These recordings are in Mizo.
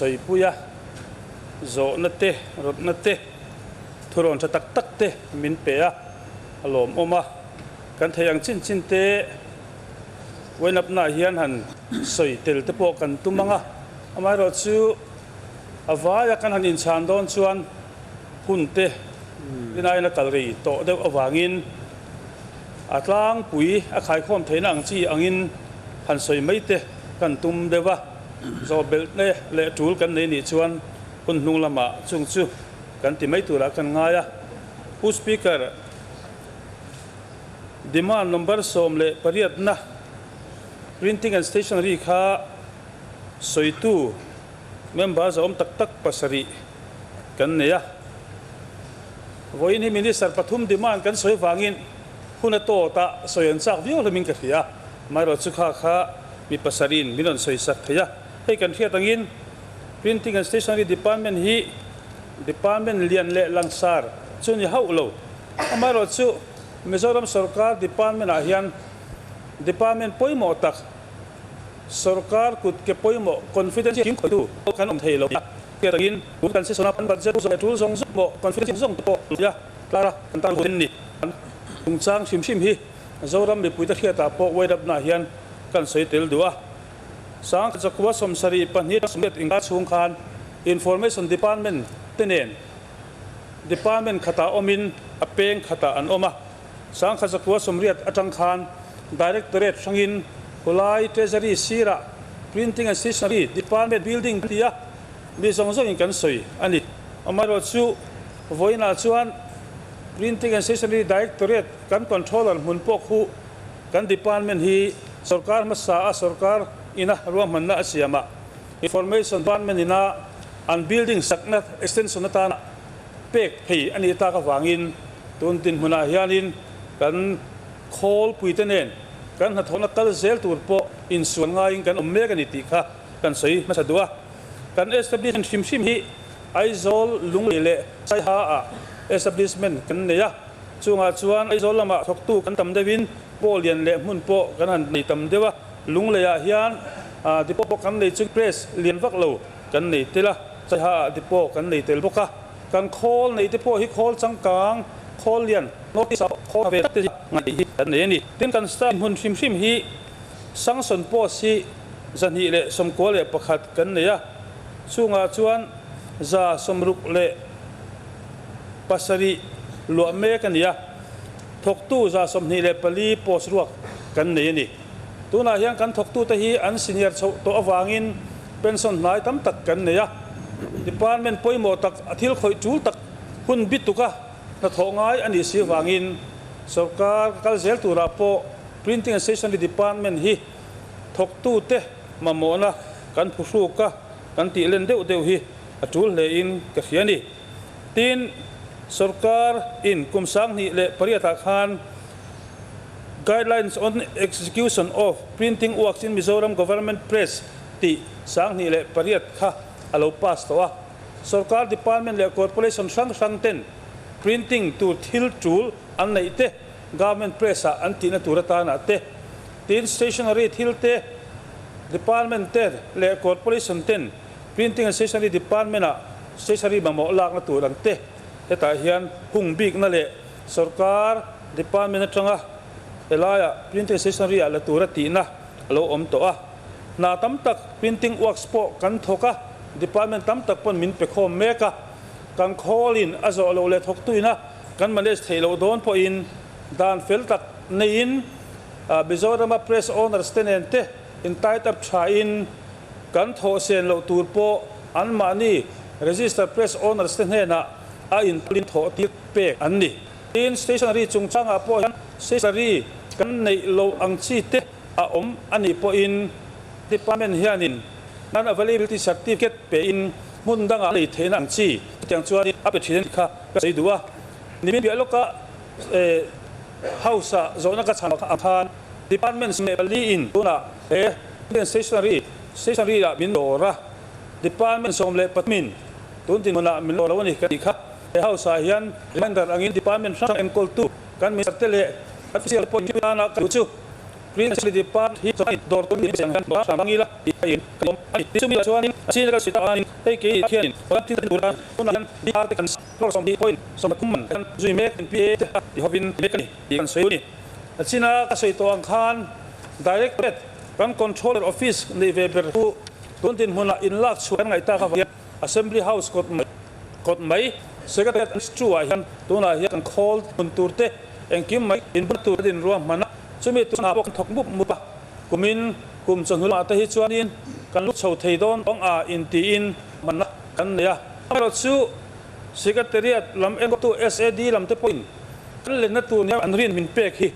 Sawipui a, zawhna te, rawtna te, thurawn tha tak tak te min pe a, a lawmawm a. Kan theih ang chin chin te Wainapna hian han sawi tel te pawh kan tum ang a, amaherawhchu a vaia kan han inchhan dawn chuan hun te rinaiin a kal rei tawh deuh avangin a tlangpui a khaikhawm theihna ang chi angin han sawi mai te kan tum deuh a, zawh belh te leh tul kan nei nih chuan hun hnung lamah chung chu kan ti mai turah kan ngai a. Pu Speaker. Demand number 18 na Printing and Stationery kha sawitu member zahawm tak tak pasarih kan nei a. Vawiin hi Minister pathum demand kan sawi vangin hun a tawt a, sawi an chak viau hlawmin ka hria. Amaherawhchu kha kha mi pasarih in min rawn sawi sak thei a. Hei kan hriat angin Printing and Stationery Department hi Department lian leh langsar chu ni hauh lo. Amaherawhchu Mizoram sorkar department-ah hian department pawimawh tak, sorkar kut ke pawimawh confidence kim khawihtu kan awm thei lo a, hriat angin tun kan session-a kan budget zawng leh tul zawng zawng pawh confidence zawng te pawh nia tlara kan tan hun ni. Kan chungchang hrim hrim hi Zoram mipuite hriatah pawh Wairapna hian kan sawi tel duh a. Sangkhat 72 inkar chhung khan Information Department te nen Department khatah awmin a peng khatah an awm a, 1980 atang khan Directorate hrangin Khulai Treasury sirah Printing and Stationery Department building tia mi zawng zawngin kan sawi a ni. Amaherawhchu vawiinah chuan Printing and Stationery Directorate kan Controller hmun pawh khu kan Department hi sorkar hmasa a sorkar ina ruahmanna a siamah Information Department ina an building sakna extension atana pek phei a nih tak avangin tun dinhmunah hianin kan khawlpuite nen kan hnathawhna kal zel tur pawh insual ngaiin kan awm mek a ni tih kha kan sawi hmasa duh a. Kan establishment hrim hrim hi Aizawl, Lunglei leh Saiha ah establishment kan nei a, chungah chuan Aizawl lamah thawktu kan tam deuhin pawh lian leh hmun pawh kan han nei tam deuh a, Lungleiah hian depot pawh kan nei chu press lian vak lo kan nei tel a, Saiha ah depot kan nei tel bawk a, kan khawl neih te pawh hi khawl changkang, khawl lian, North East ah khawl ve tak te hi ngaih hi kan nei a ni. Tin kan staff hmun hrim hrim hi Sanction post hi 291 kan nei a, chungah chuan 67 luah mek a ni a, thawktu 24 post ruak kan nei a ni. Tunah hian kan thawktute hi an senior chhoh tawh avangin pension hnai tam tak kan nei a. Department pawimawh tak a thil khawih tul tak hun bi tuka hnathawh ngai a nih si avangin sorkar kal zel turah pawh Printing and Stationery Department hi thawktute mamawhna kan phuhruk a, kan tih len deuh deuh hi a tul hlein ka hria a ni. Tin, sorkar in kum 2008 ah khan Guidelines on Execution of Printing Works in Mizoram Government Press tih 2008 kha a lo pass tawh a. Sorkar department leh corporation hrang hrang ten printing tur thil tul an neih te government press ah an tihna tur atana te, tin stationery thil te department te leh corporation ten printing and stationery department ah stationery mamawh lakna tur ang te hetah hian hung bikna leh Sorkar department atanga helaiah printing stationery ah la tura tihna a lo awm tawh a. Hna tam tak printing works pawh kan thawk a, department tam tak pawn min pe khawm mek a. Kan khawlin a zawh loh leh thawktuina kan manage theih loh dawn pawhin dan fel tak neiin Mizorama press owners te nen te in tied up thain kan thawh sen loh tur pawh anmahni register press owners te hnenah a inpalin thawh tir pek an ni. Tin, stationery chungchangah pawh hian stationery kan neih loh ang chi te a awm a nih pawhin department hianin non-availability certificate pein hmun dangah lei theihna ang chi chutiang chuanin a pe thin a nih kha ka sawi duh a. Nimin piah lawka House-ah zawhna ka chhan ang khan department 14 in tunah he stationery stationery-ah min dawr a, department 13 in tun dinhmunah min dawr lo a ni ka tih kha. He House-ah hian reminder angin department hrang hrang enkawltu kan minister te leh official pawhin tana ka duh chu. Print and Depart hi chuan dawr tur ni ang hian ba hram ila tih a in ka awm a ni. Chumi ah chuanin a senior ka sita anin hei kei khianin kan thil tur a tunah hian DR te kan crore 20.33 man kan zui mek NPA te a ti hovin ti mek a ni tih kan sawi a ni. A china ka sawi tawh ang khan Directorate kan Controller Office neih ve ber chu tun dinhmunah inlak chhuah kan ngaih tak avangin Assembly House kawt mai kawt mai Secretariat Annex-II ah hian tunah hian kan khawl hmun tur te engkim mai inbun tur a din ruahman a, chumi tunah pawh kan thawk mup mup a, kumin kum chawhnu lamah te hi chuanin kan lut chho thei dawn tawng a intiin hmanna kan nei a. Amaherawhchu Secretariat lam enkawltu SAD lam te pawhin kan lenna tur nia an rin min pek hi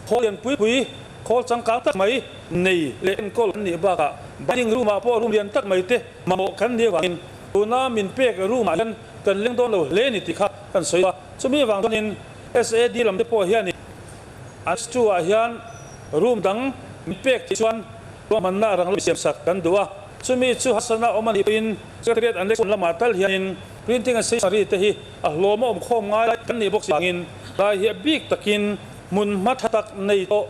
khawl lian pui pui, khawl changkang tak mai nei leh enkawl kan nih bakah binding room ah pawh room lian tak mai te mamawh kan nih avangin tuna min pek room ah hian kan leng dawn lo hle a ni tih kha kan sawi a. Chumi avang chuanin SAD lam te pawh hianin an stu ah hian room dang min pek tih chuan ruahmanna a rang lo siam sak kan duh a. Chumi chu harsatna awm a nih pawhin Secretariat an lehkhawn lamah tal hianin printing and stationery te hi a hlawm a awm khawm ngai lai kan nih bawk si vangin lai hi a bik takin hmun hma tha tak nei tawh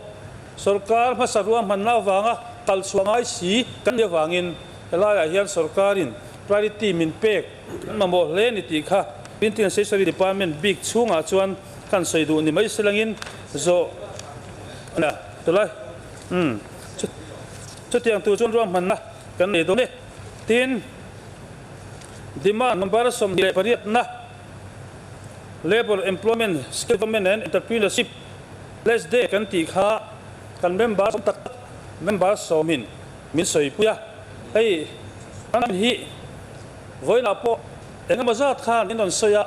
sorkar hmasa ruahmanna avanga kal chhuah ngai si kan nih avangin helaiah hian sorkarin priority min pek kan mamawh hle a ni tih kha Printing and Stationery Department bik chhungah chuan kan sawi duh ni mai silangin zawh a tulai umm chutiang tur chuan ruahmanna kan nei dawn e. Tin, demand number 28 na Labour, Employment, Skill Development and Entrepreneurship, LESDE, kan tih kha kan member sawm tak tak member sawmin min sawipui a, hei kan hi Vawiinah pawh engemaw zat khan in rawn sawi a,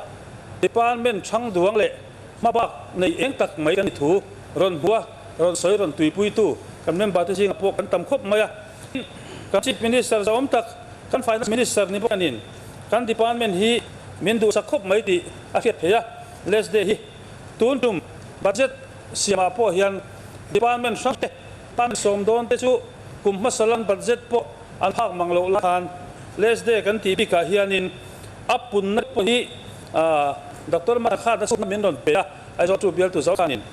department thang duang leh hmabak nei eng tak mai kan ni thu rawn hmu a, rawn sawi rawn tuipuitu kan member te zingah pawh kan tam khawp mai a. Kan Chief Minister zauhawm tak, kan Finance Minister ni bawk hianin kan department hi min duhsak khawp mai tih a hriat theih a, last day hi tun tum budget siamah pawh hian department hrang te tan sawm dawn te chu kum hmasa lan budget pawh an phak mang loh lai khan last day kan tih bikah hianin a punna pawh hi Doctor Mata khan a sutna min rawn pe a, Aizawl chu bialtu zau khanin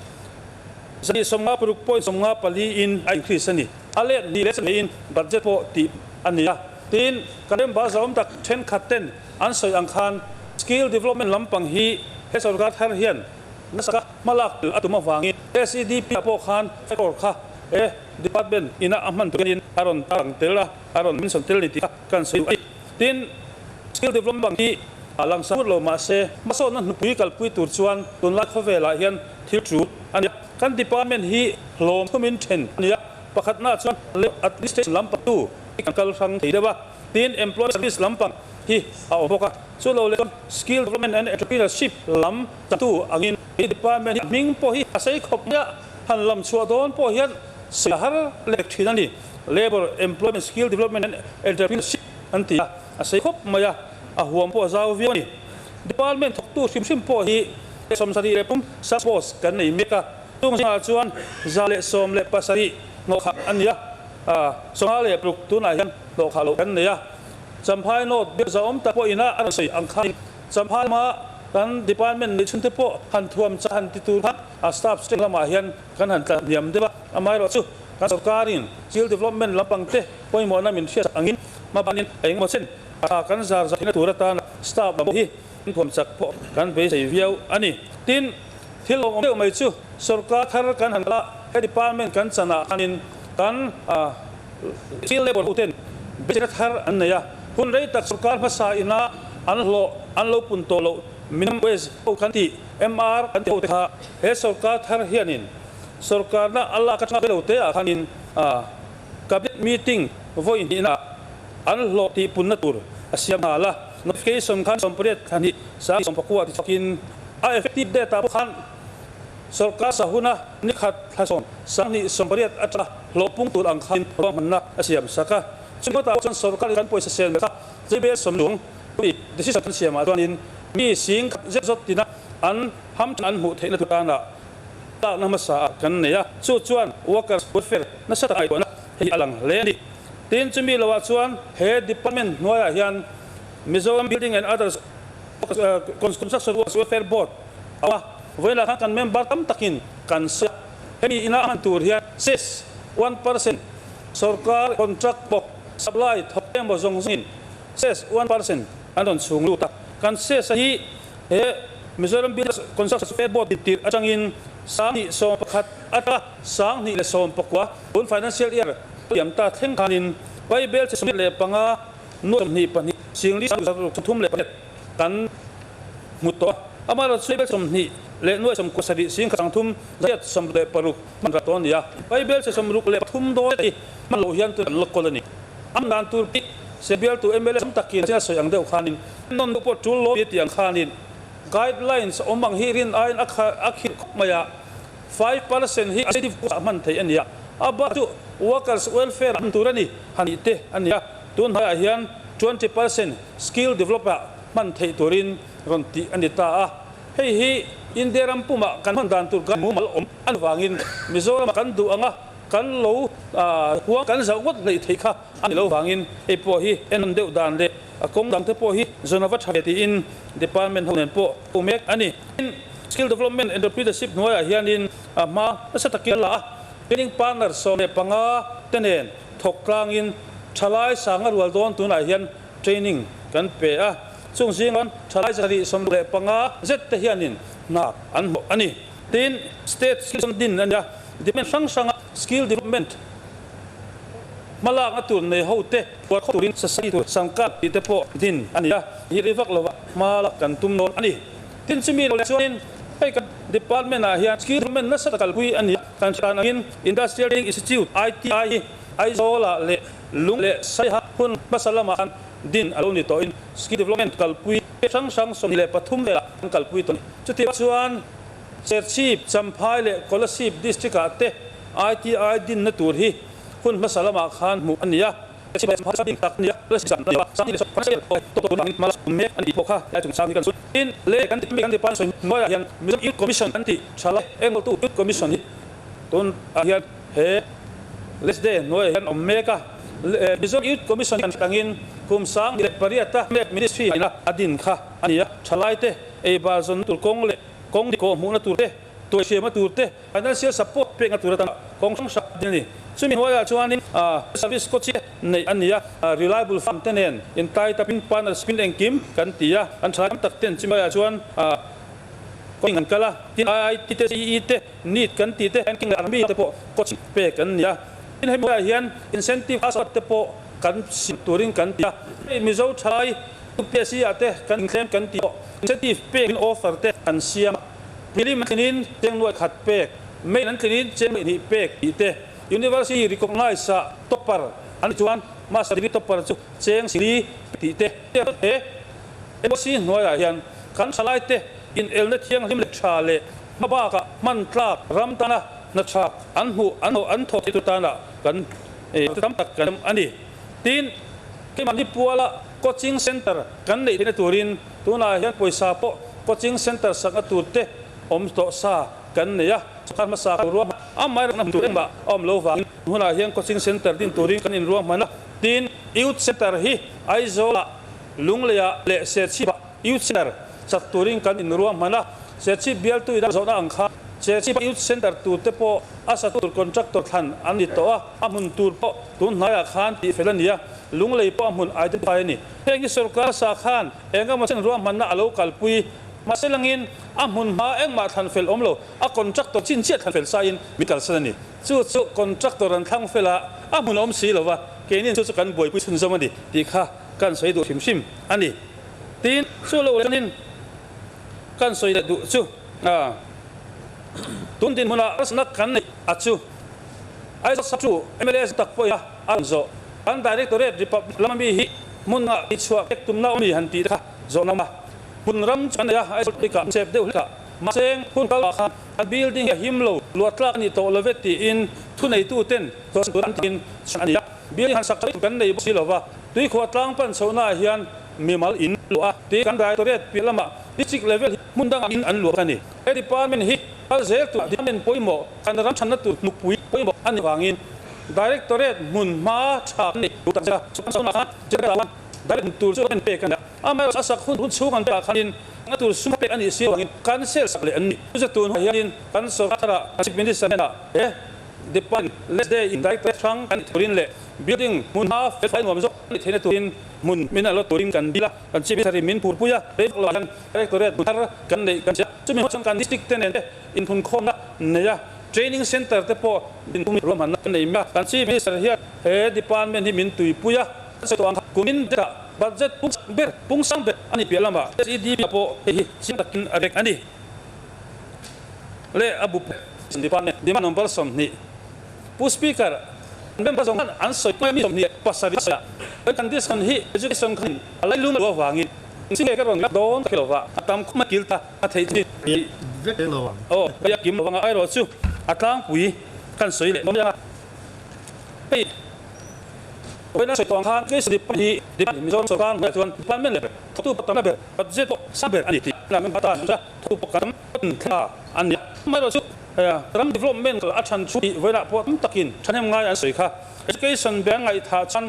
zani 56 point 54 in a increase a ni. A let ni leh chheiin budget pawh tih a ni a, tin kan member zawm tak thenkhat ten an sawi ang khan skill development lampang hi he sorkar thar hian nasa ka hmalak tel a tum avangin SEDP ah pawh khan crore kha he department ina a hman turin a rawn tarang tel a, a rawn mention tel ni tih kha kan sawi duh a ni. Tin, skill development bang hi a langsa phut lo mah se hmasawnna hnupui kalpui tur chuan tunlai khawvelah hian thil tul a ni a. Kan department hi hlawm thumin then a ni a, pakhatnaah chuan administration lampang tu hi kan kal hrang thei deuh a, tin employment service lampang hi a awm bawk a. Chu lo leh chuan skill development and entrepreneurship lam changtu angin he department hi a hming pawh hi a sei khawp mai a, han lam chhuah dawn pawh hian sawi a har lek thin a ni. Labour, Employment, Skill Development and Entrepreneurship an ti a, a sei khawp mai a, a huam pawh a zau viau a ni. Department thawktu hrim hrim pawh hi 73 sub post kan nei mek a, chung zingah chuan 117 hnawhkhah a ni a, 56 tunah hian hnawhkhah loh kan nei a. Champhai North biak zauhawm tak pawh ina a rawn sawi ang khan Champhai lama kan department neih chhunte pawh han thuam chak han ti tur khan a staff strength lamah hian kan han tla hniam deuh a, amaherawhchu kan sorkarin skill development lampang te pawimawhna min hriat chak angin hmabanin engemaw chen kan zar zar theihna tur atana staff lam pawh hi kan thuam chak pawh kan beisei viau a ni. Tin, thil awm deuh mai chu sorkar thar kan han kal a, he department kan chanah khanin kan skill labour hoten beiseina thar an nei a, hun rei tak sorkar hmasa ina an hlawh an lo pun tawh loh minimum wage ho kan tih MR kan tih ho te kha he sorkar thar hianin sorkarna a lak atanga velo te ah khanin cabinet meeting vawi hnihna an hlawh tih punna tur a siam nghal a, notification khan 80 thla hnih sang 14 ti chhuakin a effective date ah pawh khan sorkar sahuna ni khat thla sawm sang hnih 80 atanga hlawh pung tur ang khan ruahmanna a siam sak a, chumi kawtah pawh chuan sorkar in kan pawisa sen kha JBS sawm lung mi decision kan siamah chuanin mi sing khat zet zawt tina an hamthan an hmuh theihna tur tana tlakna hmasa ah kan nei a, chu chuan workers welfare nasa tak ngaihtuahna hei a lang hle a ni. Tin, chumi lohah chuan he department hnuaiah hian Mizoram Building and Others Construction Workers Welfare Board a awm a, vawiinah khan kan member tam takin kan sawi a, hemi ina a hman tur hian ses. 1% sorkar contract pawh supply thawk emaw zawng zawngin cess 1% an rawn chhung lut a. Kan cess a hi he Mizoram Builders Construction Fair Board tirh atangin 2011 atanga 2019 tun financial year liam ta thleng khanin Bible chi 25 nuai 22 singli 638 kan hmu tawh a. Amaherawhchu Bible 20 leh nuai 97 singkhat sangthum zariat 16 hman rat tawh a ni a. Bible chi 63 dawn hi hman loh hian tun kan la kawl a ni. A hman dan tur hi Sebialtu mla tam takin a sawi ang deuh khanin nawn deuh pawh tul lo tih ang khanin guidelines awm ang hi rin aiin a khirh khawp mai a. 5% hi incentive cost ah hman theih a ni a, a bak chu workers welfare ah hman tur a ni han tih te a ni a. Tun hnuaiah hian 20% skill develop ah hman theih turin rawn tih a ni ta a. Hei hi India ram pumah kan hman dan tur kan mumal awm a ni vangin Mizoramah kan duh ang a, kan lo huang kan zauh ngawt hleih theih kha a ni lo vangin hei pawh hi en deuh dan leh a kawng dangte pawh hi zawn a va tha ve tiin department ho nen pawh a mek a ni. Tin, Skill Development Entrepreneurship hnuaiah hianin a hma nasa takin a la a, training partner 15 te nen thawk tlangin thalai sanga rual dawn tunah hian training kan pe a, chung zinga thalai 165 zet te hianin hna an hmuh a ni. Tin, State Skill din a ni a, department hrang hranga skill development hmalakna tur nei ho te phuar khawp turin society tur sangkar tih te pawh din a ni a, hi rei vak lova hma lak kan tum dawn a ni. Tin, chumi lo leh chuanin hei kan department ah hian skill development nasa tak kalpui a ni a, kan hran angin Industrial Training Institute, ITI, hi Aizawl ah leh Lung leh Saiha hun hmasa lamah khan din a lo ni tawhin skill development kalpui hrang hrang 23 velah an kalpui tawh a ni. Chutiang chuan Serchhip, Champhai leh Kolasib District ah te ITI dinna tur hi hun hmasa lamah khan hmuh a ni a. Kawng dik kawhhmuhna tur te, tuaihriamna tur te, financial support pekna tur atanga kawng hrang hrang a din a ni. Chumi hnuaiah chuanin service coach te neih a ni a, reliable farm te nen intai tapin partnership in engkim kan ti a, an thalai tam tak ten chumi hnuaiah chuan coaching an kal a, tin IIT te, CEE te, NEET kan tih te, banking leh army te pawh coaching pek an ni a. Tin hemi hnuaiah hian incentive class te pawh kan siam turin kan ti a, hei Mizo thalai UPSC ah te kan inthlem kan tih pawh incentive pek in offer te kan siam a, prelim an tlinin cheng nuai khat pek, main an tlinin cheng nuai hnih pek tih te, University recognise ah topper an nih chuan master degree topper chu cheng sili tih te he MOC hnuaiah hian kan thalai te inelna thianghlim leh tha leh hma bakah hman tlak ram tana hna tha an hmuh an hmuh an thawh theih tur tana kan tam tak kan a ni. Tin, keimahni puala coaching centre kan neih theihna turin tunah hian pawisa pawh coaching centre sakna tur te awm tawh sa kan nei a, sawrkar hmasa kan ruahman a, amaherawhchu hmun tur engmah a awm lo vangin hunah hian coaching centre din turin kan inruahman a. Tin, youth centre hi Aizawlah, Lungleiah leh Serchhipah youth centre sak turin kan inruahman a, Serchhip bialtu ina zawhna ang kha Serchhip youth centre tur te pawh a sa tur contractor thlan an ni tawh a, a hmun tur pawh tun hnaiah khan tih fel a ni a, Lunglei pawh a hmun identify a ni. Heng hi sorkar sa khan eng emaw chen ruahmanna a lo kalpui mahse langin a hmun hma engmah thlan fel awm lo, a contractor chin chiah thlan fel saiin min kalsan a ni. Chu chu contractor an thlang fel a, a hmun a awm si lo va, keini chu chu kan buaipui chhunzawm a ni tih kha kan sawi duh hrim hrim a ni. Tin, chu lo lenin kan sawi leh duh chu tun dinhmunah harsatna kan neih a chu. Aizawl Sub-chu mla tak pawhin a rawn zawh. Kan Directorate Republic lama mi hi hmun ah tihchhuah pek tumna awm ni han tih te kha zawhna awm a. Hmun ram chu kan nei a, Aizawl Public ah chep deuh hlek ah. Mahse hun kal ah khan kan building hi a him lo, luah tlak a nih tawh lo ve tiin thuneitu ten chawlhsan tur an tiin chhan a ni a. Building han sak tha kan nei bawk si lo va, tuikhuah tlang pan chhohna ah hian mimal in luah a, tiin kan Directorate piah lamah District level hi hmun dangah in an luah bawk a ni. He department hi kal zel tur department pawimawh kan ram chhanna tur hnukpui pawimawh a nih avangin Directorate hmun hma tha kan nei tur tak zet a, chu kan khan General chuan Direct hmun tur chu a pek a ni a, amaherawhchu a sak hun hun chhung an pekah khanin a tur sum pek a nih si avangin cancel sak leh an ni. Chu chu tun hunah hianin kan sorkar tharah kan Chief Minister hnenah he. Department less day in directorate hrang kan turin leh building hmun hma fel fai nuam zawk a nih theihna turin hmun min a lot turin kan dil a, kan Chief Minister in min phurpui a, rei vak lo ah hian directorate hmun thar kan neih kan hria. Chumi hma chuan kan district te nen te inphunkhawmna nei a, training centre te pawh din tum ruahmanna kan nei mek a. Kan Chief Minister hian he department hi min tuipui a, kan sawi tawh ang kha kumin deuh ah budget pung sang ber pung sang ber a ni piah lamah SEDP ah pawh hei hi chiang takin a rek a ni. Leh a bu department demand number 20 Pu Speaker member zawng khan an sawi hmai mi 27 a sawi a, kan discussion hi education khan a lailum lo avangin engtin nge ka rawn lak dawn ta lo va, a tam khawm a kil ta a theih chu ni. Vek lo ang. Aw, ka ia kim lo anga erawh chu a tlangpui kan sawi leh dawn nia. Hei vawiin a sawi tawh ang khan case department hi department Mizoram sorkar hnuaiah chuan department leh thawktu pawh tamna ber budget pawh sang ber a ni tih a member tan chuan thawktu pawh kan tam thla a ni a. Amaherawhchu ram development a than chu tih vawiinah pawh tam takin thahnem ngai an sawi kha. Education bank ngaihthah chuan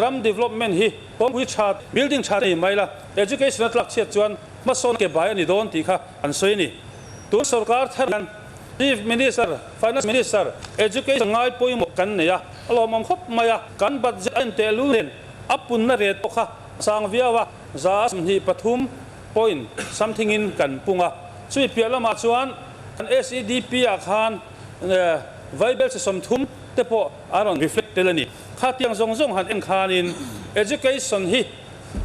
ram development hi kawngpui tha, building tha nei mai la, education a tlak chhiat chuan hmasawn ke bai a ni dawn tih kha an sawi a ni. Tun sorkar thar hian Chief Minister, Finance Minister, Education ngai pawimawh kan nei a, a lawmawm khawp mai a, kan budget a inteh lul nen a punna ret pawh kha a sang viau a, 23 point something in kan pung a. Chumi piah lamah chuan kan SEDP ah khan vaibelchhe 30 te pawh a rawn reflect tel a ni. Khatiang zawng zawng han en khanin Education hi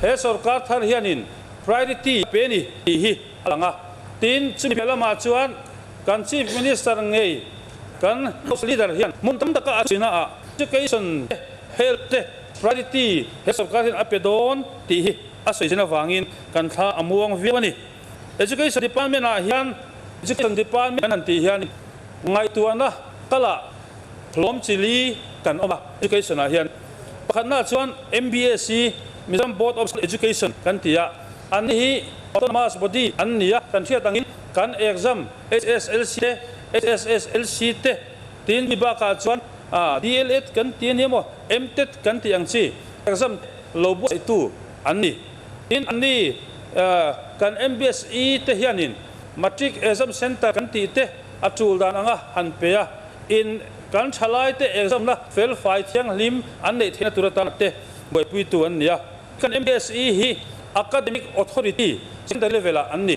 he sorkar thar hianin priority a pe ni tih hi a lang a. Tin, chumi piah lamah chuan kan Chief Minister ngei kan House Leader hian hmun tam taka a china ah Education te, Health te priority he sorkar hian a pe dawn tih hi a sawi zin avangin kan thla a muang viau a ni. Education Department ah hian Education Department kan han tih hian ngaihtuahna kalah hlawm chili kan awm a Education ah hian. Pakhatna chuan MBSE, Mizoram Board of School Education kan ti a, an hi autonomous body an ni a, kan hriat angin kan exam HSLC te, HSSLC te tin mi bakah chuan DLEd kan ti a ni emaw, MTET kan tih ang chi exam te lo buatsaihtu an ni. Tin an ni kan MBSE te hianin Matric Exam Centre kan tih te a tul dan anga han pe a, in kan thalai te exam na fel fai thianghlim an neih theihna tur atana te buaipuitu an ni a. Kan MBSE hi Academic Authority secondary level ah an ni.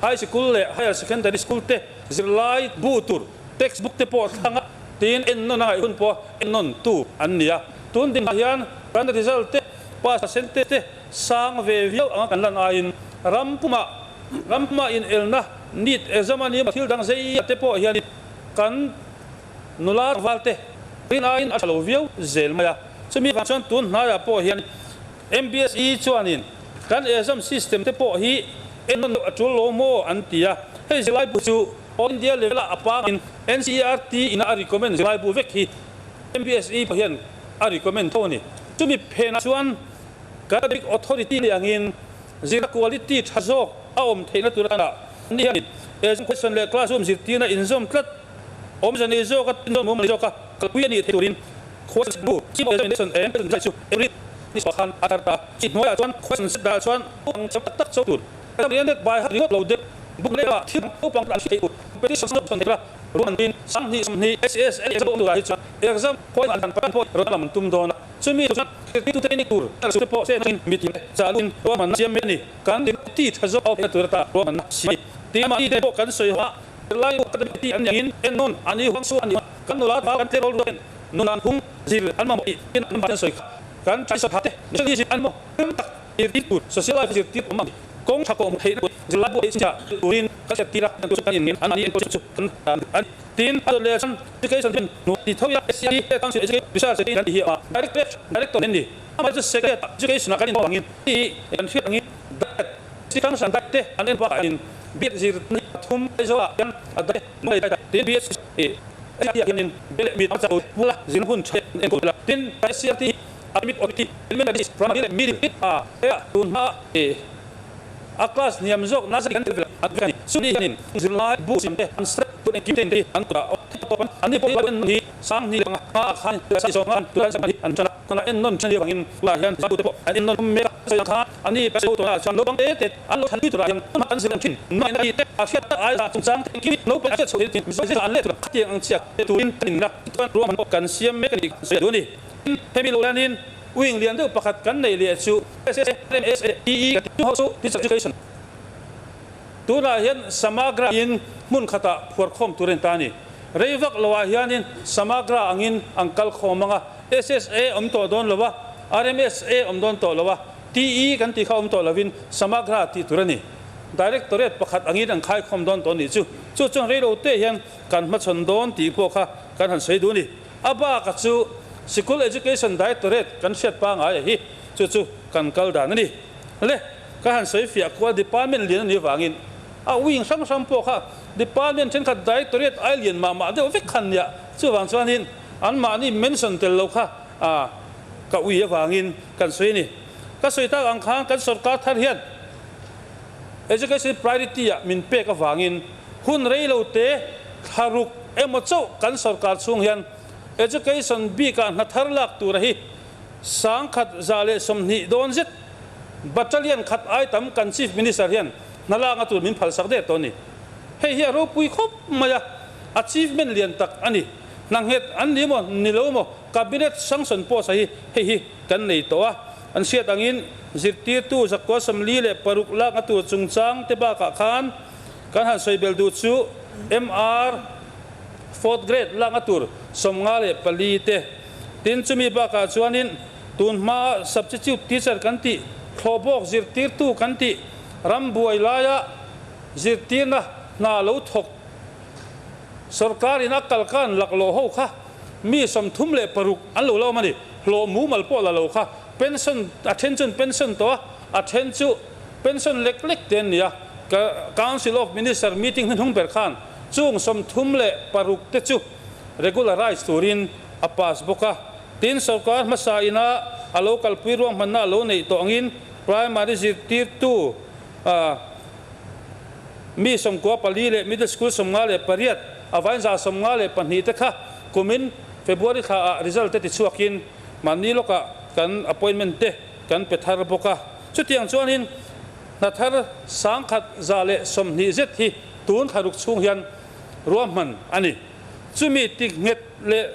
High Sikul leh Higher Secondary School te zirlai bu tur text book te pawh thlang a, tin ennawn a ngaih hun pawh ennawn tu an ni a. Tun dinah hian kan result te pass percentage te sang ve viau anga kan lan aiin ram pumah ram pumah inelna NEET exam a ni emaw thil dang zei te pawh hianin kan nula tlangval te rin aiin a tha lo viau zel mai a. Chumi vang chuan tun hnaiah pawh hian MBSE chuanin kan exam system te pawh hi ennawn deuh a tul lo maw an ti a. Hei zirlai bu chu All India level ah a pangin NCERT ina a recommend zirlai bu vek hi MBSE pawh hian a recommend tho a ni. Chumi phenah chuan kan academic authority ni angin zirna quality tha zawk a awm theihna tur atana ni hianin exam question leh classroom zirtirna inzawm tlat awmze nei zawka tinzawm awm zawka kalpui a nih theih turin question bu chief examination eng zai chu April ni chhuah khan a tar ta. Chi hnuaiah chuan question set dah chuan naupang cham tak tak cho tur exam oriented by heart ringawt lo deuh book leh ah thil naupang an hriat theih tur competition option theih la ruahman tin 2020 HSL exam awm turah hi chuan exam khawi an pan pawh rawn lam an tum dawn a. Chumi chuan zirtirtute ni tur te pawh chen angin mi tinte chahluin ruahmanna siam mai a ni. Kan ti tha zawk a tur ata ruahmanna siam a ni. Tin mahni te pawh kan sawi ho a, zirlai u academic ti an ni angin ennawn an i huang chu a ni a, kan nula val kan tleirawl rualin nunan phung zir an mamawh tih tin an mahni an sawi kha. Kan tha tha te nationalism an maw ram tak zirtir tur social life zirtir awm ang kawng tha kawh hmuh theihna tur zirlai buai chhiah turin kan hriat tir a, kan chu kan in an mahni enkawl chu kan tan a ni. Tin, a dawt leh chuan Education hian hnuai ti tho ila SCE te Council Education Research te kan ti hi a awm a, Directorate Director an ni. Amah chu Secretariat ah Education ah kan inhawng angin ti kan hriat angin Diet chi hrang hrang diet te an en bakah hianin B.Ed zir ni pathum Aizawl ah hian a diet nuai diet a tin B.Ed SCE ah hianin B leh mi tam chau hmula zirna hun tha an enkawl tel a. Tin, SCERT hi Academic Authority Elementary, Primary leh Middle a he tun hma A class hniam zawk nasa kan tel an vek a ni. Chumi hianin zirlai bu siam te an step tun engkim te in te hi an kutah awm theih tawp an ni pawh hi an hi 2005 hma ah khan 20 an tan a. Tunah ennawn ṭhen avangin tunah hian zaitu te pawh an ennawn hlawm mek a, sawi ang khan an ni pastor tunah chuan naupang te te an lo thlanpui turah hian hma kan zir ang ṭhin. Hmangaihna hi te a hriat tak aia chungchang te engkim hi naupang a hriat chhoh theih Mizo zirah an let tur khatiang ang chiah pe turin kan inla chuan ruahman pawh kan siam mek a ni sawi a duh a ni. Tin, hemi lo hianin wing lian deuh pakhat kan neih leh chu SSAMSATE kan tih ho chu Teacher Education. Tunah hian Samagra in hmun khatah phuarkhawm tur a ni ta a ni. Rei vak loah hianin Samagra angin an kal khawm ang a, SSA awm tawh dawn lo a, RMSA awm dawn tawh lo a, TE kan tih kha awm tawh lovin Samagra tih tur a ni. Directorate pakhat angin an khaikhawm dawn tawh a nih chu. Chu chuan rei lo te hian kan hmachhawn dawn tih pawh kha kan han sawi duh a ni. A baka chu Sikul Education Directorate kan hriat pangai a hi, chu chu kan kal dan a ni. Le, ka han sawi fiah kual department lian a nih avangin a wing hrang hrang pawh kha department thenkhat directorate ai lian mah mah deuh vek khan nia, chuvang chuanin anmahni mention tel lo kha a ka ui avangin kan sawi a ni. Ka sawi tak ang khan kan sorkar thar hian education priority ah min pek avangin hun rei lo te thlaruk emaw chauh kan sorkar chhung hian education bikah hna thar lak tura hi 1120 dawn zet Battalion khat ai tam kan Chief Minister hian hna lak a tur min phalsak der tawh a ni. Hei hi a ropui khawp mai a, achievement lian tak a ni. Hna nghet an ni maw, ni lo maw, Cabinet sanction post a hi hei hi kan nei tawh a. An hriat angin zirtirtu zakua 46 lak a tur chungchang te bakah khan kan han sawi bel duh chu MR fourth grade lak a tur 54 te. Tin, chumi bakah chuanin tun hmaa substitute teacher kan tih, thlawhbawk zirtirtu kan tih, ram buai laia zirtirna hna lo thawk sorkarin a kalkan laklawh ho kha mi 36 an lo la awm a ni. Hlawh mumal pawh la lo kha pension, a then chuan pension tawh a, a then chu pension lek lek te an ni a. Council of Minister meeting hnuhnung ber khan chung 36 te chu regularize turin a pass bawk a. Tin, sorkar hmasa ina a lo kalpui ruahmanna a lo neih tawh angin primary zirtirtu mi 94 leh middle school 58 a vain 152 te kha kumin February thla ah result te tichhuakin mahni lawkah kan appointment te kan pe thar bawk a. Chutiang chuanin hna thar 1120 zet hi tun thlaruk chhung hian ruahman a ni. Chumi ti nghet leh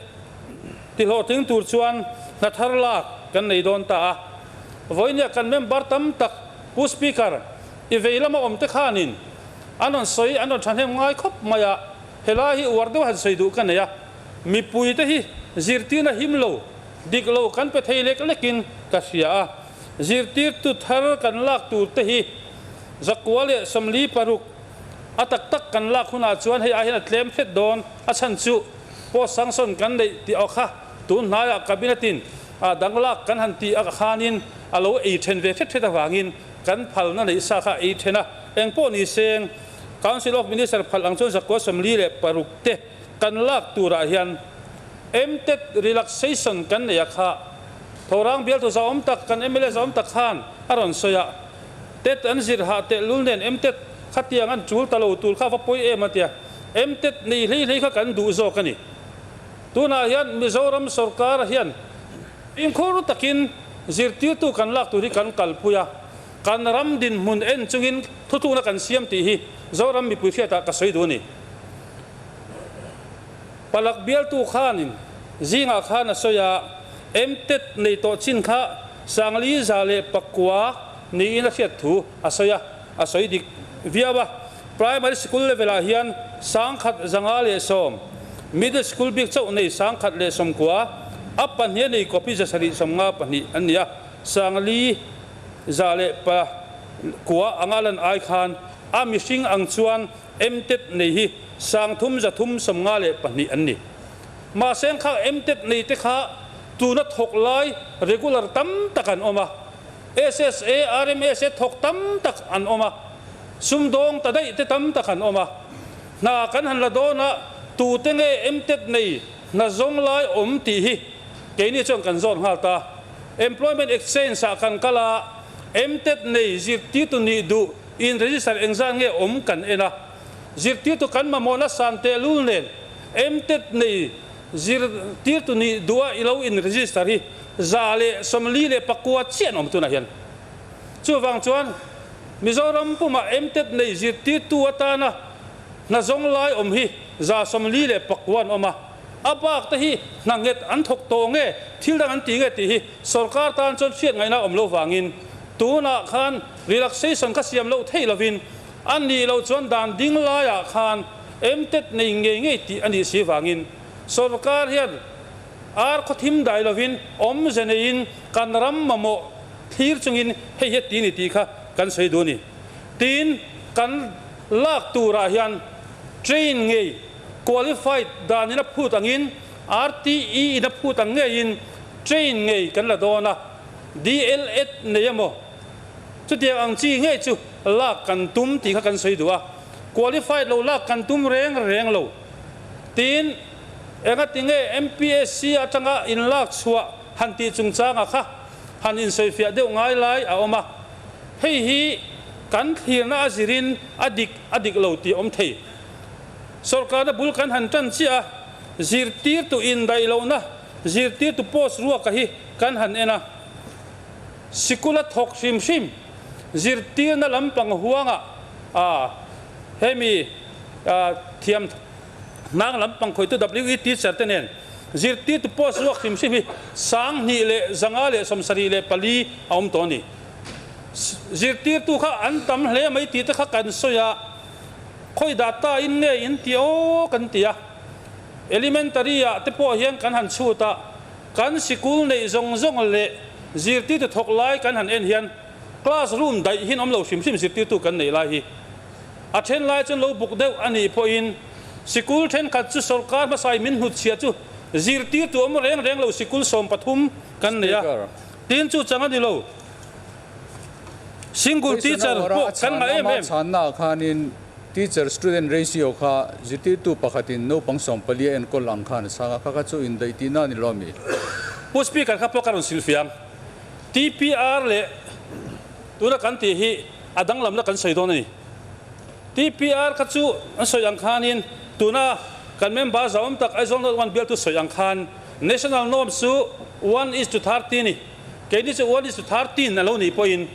ti hlawhtling tur chuan hna thar lak kan nei dawn ta a. Vawinia kan member tam tak Pu Speaker, i vei lama awm te khanin an rawn sawi, an rawn thahnem ngai khawp mai a, helai hi uar deuh han sawi duh ka nei a. Mipui te hi zirtirna him lo, dik lo kan pe thei lek lekin ka hria a. Zirtirtu thar kan lak tur te hi 146 A tak tak kan lak hunah chuan hei ai hian a tlem hret dawn, a chhan chu post sanction kan neih tih aw kha tun hnaiah cabinet in a dang lak kan han tih a khanin a lo ei then ve hret hret avangin kan phalna neih sa kha a ei then a, engpawh ni seng Council of Minister phal ang chuan 146 te kan lak turah hian MTET relaxation kan neih a kha thorang bialtu zahawm tak kan mla zahawm tak khan a rawn sawi a. Tet an zir hah teh lul nen MTET khatiang an chul ta lo tur kha va pawi em a tia. MTET nei hlei hlei kha kan duh zawk a ni. Tunah hian Mizoram sorkar hian fimkhur takin zirtirtu kan lak tur hi kan kalpui a, kan ram dinhmun en chungin thutlukna kan siam tih hi Zoram mipui hriatah ka sawi duh a ni. Palak bialtu khanin zingah khan a sawi a, MTET nei tawh chin kha 4100 niin a hriat thu a sawi a, a sawi dik viau a. Primary school level ah hian 1110, middle school bik chauh nei 1090, a pahnih a nei copy 752 an ni a, 409 anga lan ai khan a mihring ang chuan MTET nei hi 3352 an ni. Mahse kha MTET nei te kha tuna thawk lai regular tam tak an awm a, SSA, RMSA thawk tam tak an awm a, sumdawng ta daih te tam tak an awm a. Hna kan han la dawn a, tute nge MTET nei hna zawng lai awm tih hi keini chuan kan zawt nghal ta. Employment Exchange ah kan kal a, MTET nei zirtirtu nih duh in register engzat nge awm kan en a, zirtirtu kan mamawhna san tehlul nen MTET nei zirtirtu nih duh a i lo in register hi 149 chiah an awm tunah hian. Chuvang chuan Mizoram pumah MTET nei zirtirtu atana hna zawng lai awm hi 149 an awm a, a bak te hi hna nghet an thawk tawh nge thil dang an ti nge tih hi sorkar tan chuan hriat ngaihna a awm lo vangin tunah khan relaxation kha siam loh theih lovin a nih loh chuan dan ding laiah khan MTET nei ngei ngei tih a nih si vangin sorkar hian ar khaw thim dai lovin awmze neiin kan ram mamawh thlir chungin hei hi a ti ni tih kha kan sawi duh a ni. Tin, kan lak turah hian train ngei, qualified danin a phut angin, RTE in a phut ang ngeiin train ngei kan la dawn a, DLEd nei emaw chutiang ang chi ngei chu lak kan tum tih kha kan sawi duh a, qualified lo lak kan tum reng reng lo. Tin, engatinge MPSC atanga inlak chhuah han tih chungchangah kha han insawifiah deuh ngai lai a awm a, hei hi kan thlirna a zirin a dik a dik lo tih a awm thei. Sorkarna bul kan han tan chiah a, zirtirtu indaih lohna zirtirtu post ruaka hi kan han en a, sikula thawk hrim hrim zirtirna lampang huangah a hemi thiam hnang lampang khawitu WE teacher te nen zirtirtu post ruak hrim hrim hi 2174 a awm tawh a ni. Zirtirtu kha an tam hle mai tih te kha kan sawi a, khawi data in nge in ti aw kan ti a. Elementary ah te pawh hian kan han chhut a, kan sikul neih zawng zawng leh zirtirtu thawk lai kan han en hian class room daih hin awm lo hrim hrim zirtirtu kan neih lai hi a then lai chuan lo buk deuh a nih pawhin sikul thenkhat chu sorkar hmasa in min hnutchhiah chu zirtirtu awm reng reng lo sikul 13 kan nei a, tin chu chang a ni lo. Single teacher pawh kan ngah em em. Chhanna ah khanin teacher student ratio kha zirtirtu pakhatin naupang 14 a enkawl ang khan a chhang a, kha kha chu indaih tihna a ni lo ami? Pu Speaker kha pawh ka rawn silfiang. TPR leh tuna kan tih hi a danglamna kan sawi dawn a ni. TPR kha chu an sawi ang khanin tuna kan member zauawm tak Aizawl North One bialtu sawi ang khan National norm chu one is to 30 a ni. Keini chu one is to 13 a lo nih pawhin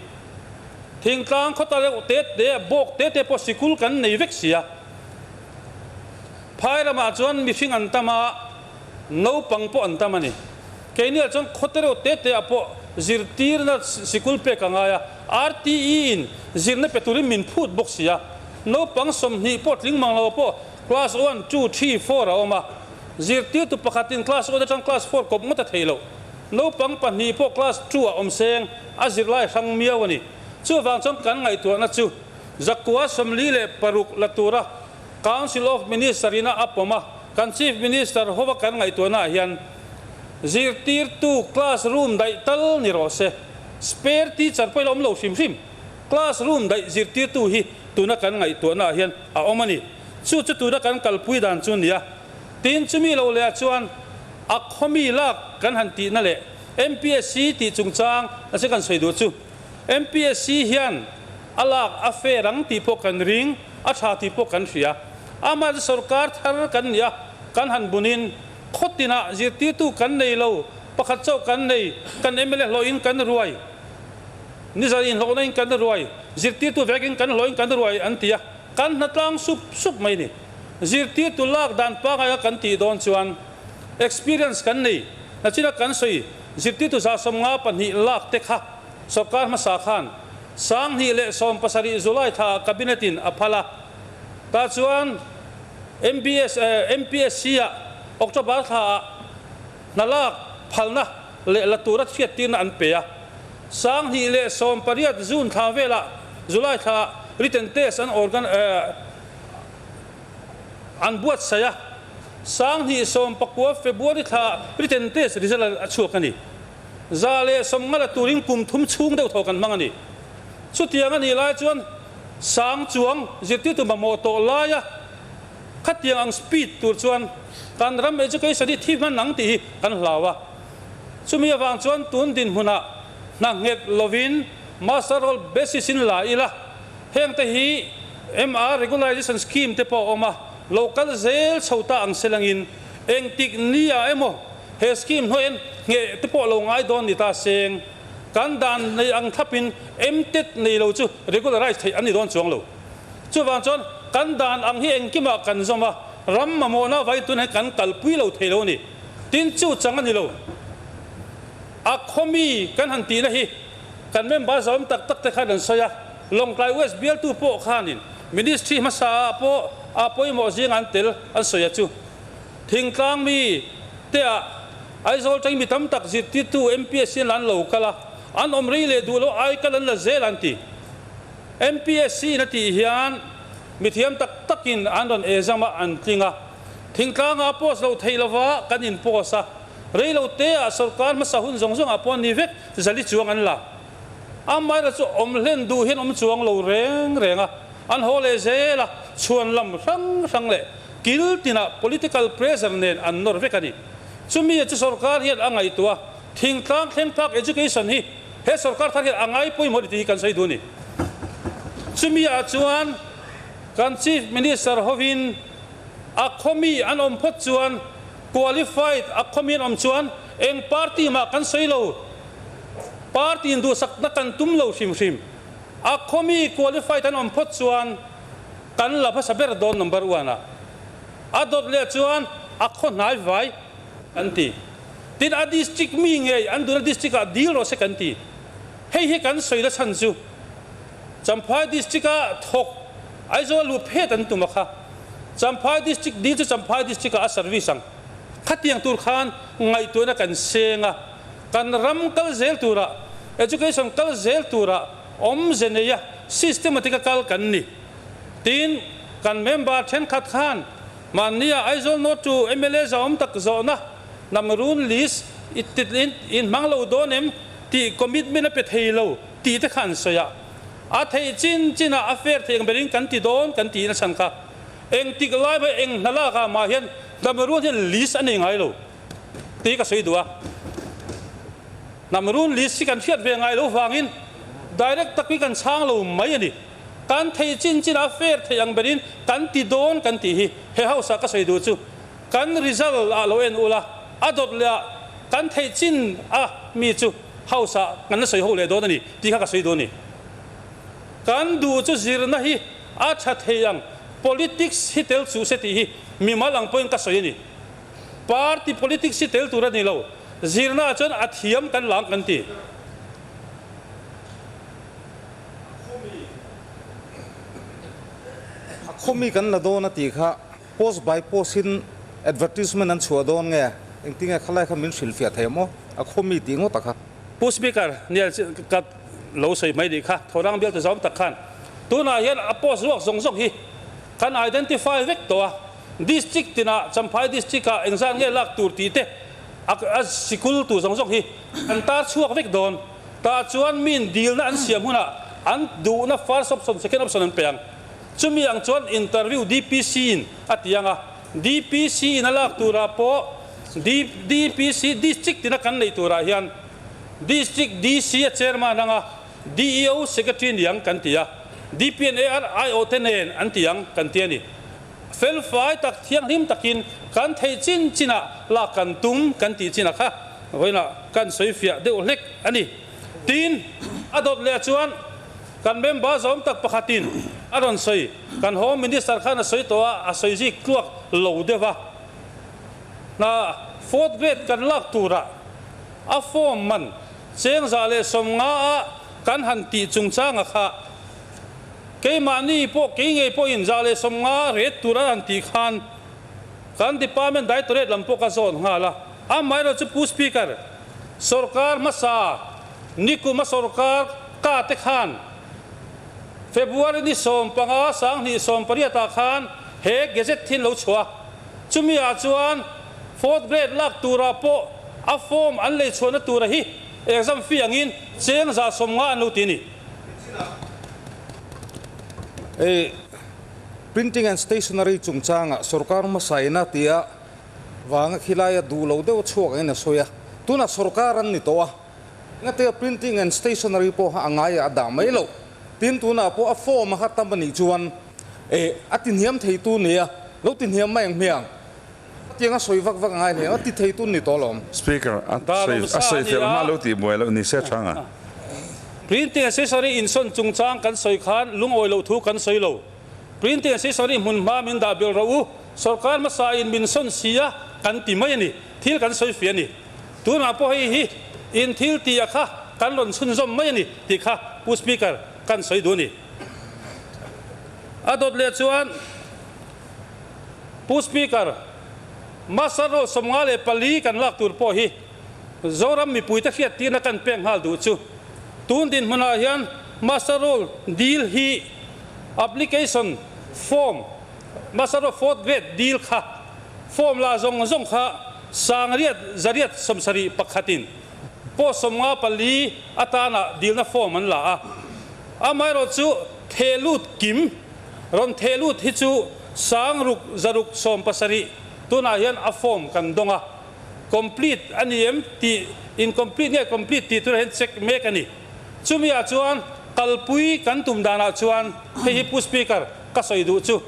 thingtlang khawta reuh te te bawk te te pawh sikul kan nei vek si a. Phai ramah chuan mihring an tam a, naupang pawh an tam a ni. Keiniah chuan khawte reuh te te ah pawh zirtirna sikul pek a ngai a, RTE in zirna pe turin min phut bawk si a. Naupang 20 pawh tling mang lo pawh class one, two, three, four a awm a. Zirtirtu pakhatin class one atang class four kawp ngawt a thei loh. Naupang pahnih pawh class two ah awm seng a zirlai hrang miau a ni. Chuvang chuan kan ngaihtuahna chu 146 la tura Council of Minister in a a pawm a, kan Chief Minister hova kan ngaihtuahna ah hian zirtirtu class room daih tal ni rawh se. Spare teacher pawh ila awm lo hrim hrim. Class room daih zirtirtu hi tuna kan ngaihtuahna ah hian a awm a ni. Chu chu tuna kan kalpui dan chu nia. Tin chumi lo leh ah chuan a khawmi lak kan han tihna leh MPSC tih chungchang a che kan sawi duh chu MPSC hian a lak a fair ang tih pawh kan ring, a tha tih pawh kan hria. Amah chu sorkar thar kan ni a, kan han bunin khawtinah zirtirtu kan nei lo, pakhat chauh kan nei, kan mla hlawhin kan ruai, nizar inhlawhna in kan ruai, zirtirtu vekin kan hlawhin kan ruai an ti a, kan hnatlang sup sup mai ni. Zirtirtu lak dan pangaia kan tih dawn chuan experience kan nei nachina kan sawi zirtirtu 152 lak te kha sorkar hmasa khan 2017 July thla ah Cabinet in a phal a, tah chuan MBS MPSC ah October thla ah hna lak phalna leh la tura hriattirna an pe a, 2018 June thla velah July thla ah written test an organ An buatsaih a, 2019 February thla written test result a chhuak a ni. 150 la turin kum thum chhung deuh thaw kan hmang a ni. Chutiang a nih lai chuan sang chuang zirtirtu mamawh tawh laia khatiang ang speed tur chuan kan ram education hi thi hman ang tih hi kan hlau a. Chumi avang chuan tun dinhmunah hna nghet lovin master roll basis in la ila hengte hi MR Regularization Scheme te pawh a awm a, lo kal zel chho ta ang se langin engtik ni ah emaw he scheme hnuaiin ngheh te pawh lo ngai dawn ni ta seng. Kan dan nei ang thlapin MTET nei lo chu regularize theih an ni dawn chuang lo. Chuvang chuan kan dan ang hi engkimah kan zawm a, ram mamawhna vai tun hian kan kalpui lo thei lo a ni. Tin chu chang a ni lo. A khawmi kan han tihna hi kan member zawm tak tak te khan an sawi a, Lawngtlai West bialtu pawh khanin Ministry hmasa ah pawh a pawimawh zing an tel an sawi a chu. Thingtlang mi te ah Aizawl tang mi tam tak zirtirtu MPSC an lo kal a, an awm rei leh duh lo ai kal an la zel an ti. MPSC in a tih hian mithiam tak takin an rawn exam a an tling a, thingtlangah a post lo theih lova kan in post a, rei lo te ah sorkar hmasa hun zawng zawng ah pawh ni vek zali chuang an la. Amaherawhchu chu awm hlen duh hian awm chuang lo reng reng a, an haw leh zel a, chhuan lam hrang hrang leh kil tinah political pressure nen an nawr vek a ni. Chumi chu sorkar hian a ngaihtuah a, thingtlang thleng phak education hi he sorkar thar hian a ngai pawimawh ni tih hi kan sawi duh a ni. Chumi ah chuan kan Chief Minister hovin a khawmi an awm phawt chuan qualified a khawmi an awm chuan eng party mah kan sawi lo, party in duhsakna kan tum lo hrim hrim. A khawmi qualified an awm phawt chuan kan la hmasa ber dawn number one ah. A dawt leh chuan a khaw hnai vai kan ti. Tin a district mi ngei an duhna district ah dil rawh se kan ti. Hei hi kan sawi la chhan chu Champhai district ah thawk Aizawl lu phet an tum a kha. Champhai district dil chu Champhai district ah a service ang. Khatiang tur khan ngaihtuahna kan seng a, kan ram kal zel turah, education kal zel turah awmze neia systematic a kal kan ni. Tin, kan member thenkhat khan mahnia Aizawl North to mla zahawm tak zawhna Namrun list in hmang lo dawn em tih commitment a pe thei lo tih te kha an sawi a. A theih chin chinah a fair theih ang berin kan ti dawn kan tih nachhan kha engtik lai mai eng hna lak ah mah hian Namrun hian list a nei ngai lo tih ka sawi duh a. Namrun list hi kan hriat ve ngai lo vangin direct tak hi kan chhang lo mai a ni. Kan theih chin chinah a fair theih ang berin kan ti dawn kan tih hi he house ah ka sawi duh chu kan result ah lo en ula a dawt leh ah kan theih chin a mi chu house ah kan la sawi ho leh dawn a ni tih kha ka sawi duh a ni. Kan duh chu zirna hi a tha thei ang politics hi tel chuh se tih hi mimal ang pawhin ka sawi a ni. Party politics hi tel tur a ni lo, zirna ah chuan a thiam kan lang kan ti. A khawmi kan la dawn a tih kha post by post in advertisement an chhuah dawn nge? Engtinge khalai kha min hrilhfiah thei maw? A khawmi tih ngawt a kha. Pu Speaker, nia ka lo sawi mai nih kha, Thorang bial tu zawm tak khan tunah hian a post ruak zawng zawng hi kan identify vek tawh a, District tinah Champhai District ah engzat nge lak tur tih te a sikul tu zawng zawng hi kan tar chhuak vek dawn. Tah chuan min dilna an siam hunah an duhna first option, second option an pe ang. Chumi ang chuan interview DPC in a ti ang a, DPC in a lak turah pawh DPC district tina kan neih turah hian District DC a chairman anga DEO secretary ni ang kan ti a, DPNAR aiawh te nen an ti ang kan ti a ni. Felfai tak thianghlim takin kan theih chin chinah lak kan tum kan tih chinah kha vawiinah kan sawi fiah deuh hlek a ni. Tin, a dawt leh chuan kan member zawm tak pakhatin a rawn sawi, kan Home Minister khan a sawi tawh a, a sawi zik tluak lo deuh a. Hna fourth grade kan lak turah a form man cheng 150 ah kan han tih chungchanga kha, Keimahni pawh kei ngei pawhin 150 ret tur an han tih khan kan Department Directorate lam pawh ka zawn nghal a. Amaherawh chu Pu Speaker, sorkar hmasa nikuma sorkar ka te khan February ni 15 2018 ah khan he Gazette thin lo chhuah a. Chumi ah chuan fourth grade lak turah pawh a form an lei chhuahna tura hi exam fee angin cheng 150 an lo ti a ni. Hei Printing and Stationery chungchangah sorkar hmasaina tia vanga khilaia duh lo deuh chhuak angin a sawi a, tunah sorkar an ni tawh a, engatia Printing and Stationery pawh a ngaiah a dah mai loh, tin tunah pawh a form a kha tam a nih chuan a tihniam theitu nia lo tihniam mai ang hmiang. Khatiang a sawi vak vak a ngai hle a, ti thei tun ni tawh alawm. Speaker, a sawi fel hma lo tih buai loh ni se tha nga. Printing accessory insawn chungchang kan sawi khan lungawi loh thu kan sawi lo. Printing accessory hmun hma min dah belh rawh u, sorkar hmasa in min sawn si a kan ti mai a ni, thil kan sawi fih a ni. Tunah pawh hei hi in thil tih a kha kan rawn chhunzawm mai a ni tih kha Pu Speaker kan sawi duh a ni. A dawt leh chuan Pu Speaker, Master Roll 54 kan lak tur pawh hi Zoram mipuite hriattirna kan pek nghal duh chu tun dinhmunah hian Master Roll dil hi application form, Master Roll fourth grade dil kha form la zawng zawng kha sangriat zariat sawmsarih pakhatin pawh 54 atana dilna form an la a. Amaherawh chu thehlut kim rawn thehlut hi chu sangruk zaruk sawmpasarih tunah hian a form kan dawng a. Complete a ni em tih incomplete nge complete tih turah hian check mek a ni. Chumi ah chuan kalpui kan tum danah chuan hei hi Pu Speaker ka sawi duh chu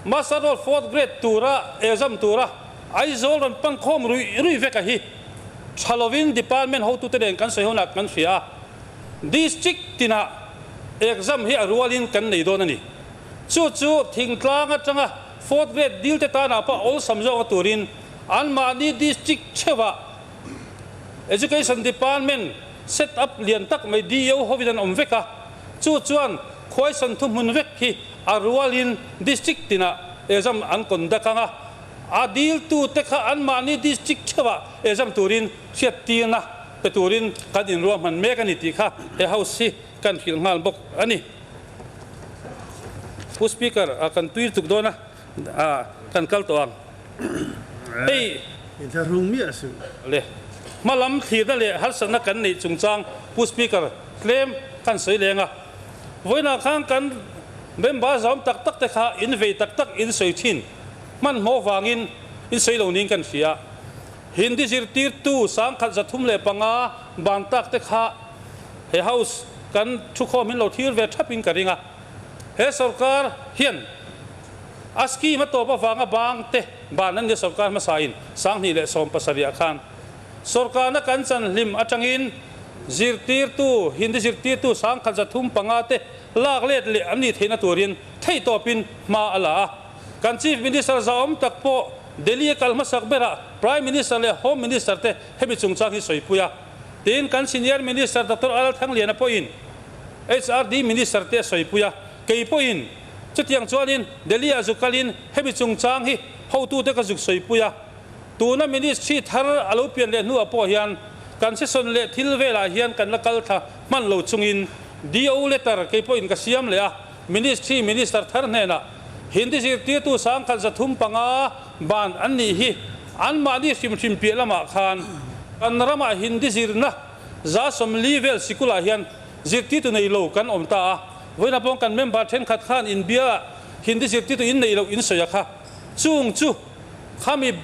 Master Roll fourth grade tura exam tura Aizawl rawn pan khawm ruih ruih vek a hi tha lovin department hotute nen kan sawi hunah kan hria a. District tinah exam hi a rualin kan nei dawn a ni. Chu chu thingtlang atanga fourth grade dil te tanah pawh awlsam zawk a turin anmahni district theuhah Education Department set up lian tak mai DEO hovin an awm vek a, chu chuan khuaisan thuhmun vek hi a rualin district tinah exam an conduct ang a, a diltute kha anmahni district theuhah exam turin hriattirna pe turin kan inruahman mek a ni tih kha he House hi kan hrilh nghal bawk a ni. Pu Speaker, kan tui tuk dawn a, kan kal tawh ang. Hei. Inthlahrung miah suh. Le. Hma lam thlirna leh harsatna kan neih chungchang Pu Speaker, tlem kan sawi leng a. Vawiinah khan kan member zawm tak tak te kha in vei tak tak in sawi thin. Hmanhmawh vangin in sawi lo niin kan hria. Hindi zirtirtu 1305 ban tak te kha he House kan thukhawm in lo thlir ve thap in ka ring a. He sorkar hian a scheme a tawp avanga bang te ban an nia sorkar hmasa in 2017 ah khan sorkarna kan chan hlim atangin zirtirtu Hindi zirtirtu 1305 te lak let leh an nih theihna turin theihtawpin hma a la a. Kan Chief Minister zahawm tak pawh Delhi a kal hmasak berah Prime Minister leh Home Minister te hemi chungchang hi sawipui a. Tin, kan Senior Minister Doctor R L Thangliana pawhin HRD Minister te a sawipui a. Kei pawhin chutiang chuanin Delhi ah zuk kalin hemi chungchang hi hotute ka zuk sawipui a. Tuna Ministry thar a lo pian leh hnuah pawh hian kan session leh thil velah hian kan la kal thla hman lo chungin DO letter kei pawhin ka siam leh a. Ministry Minister thar hnenah Hindi zirtirtu 1305 ban an nih hi anmahni hrim hrim piah lamah khan kan ramah Hindi zirna 40 vel sikulah hian zirtirtu nei lo kan awm ta a. Vawiinah pawh kan member thenkhat khan inbia Hindi zirtirtu in neih loh in sawi a kha. Chung chu khami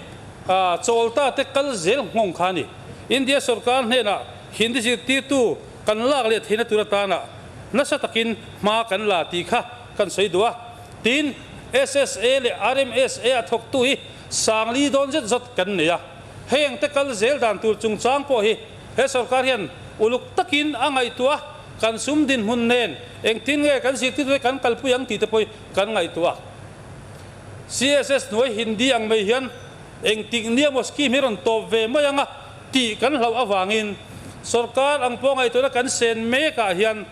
chawlta te kal zel nghawng kha a ni. India sorkar hnenah Hindi zirtirtu kan lak leh theihna tur atana nasa takin hma kan la tih kha kan sawi duh a. Tin, SSA leh RMSA a thawktu hi sangli dawn zet zawt kan nei a. Heng te kal zel dan tur chungchang pawh hi he sorkar hian uluk takin a ngaihtuah a, kan sum dinhmun nen engtin nge kan zirtirtu te kan kalpui ang tih te pawh hi kan ngaihtuah a. CSS hnuai Hindi ang mai hian engtik nia maw scheme hi rawn tawp ve mai ang a tih kan hlauh avangin sorkar ang pawh ngaihtuahna kan sen mekah hian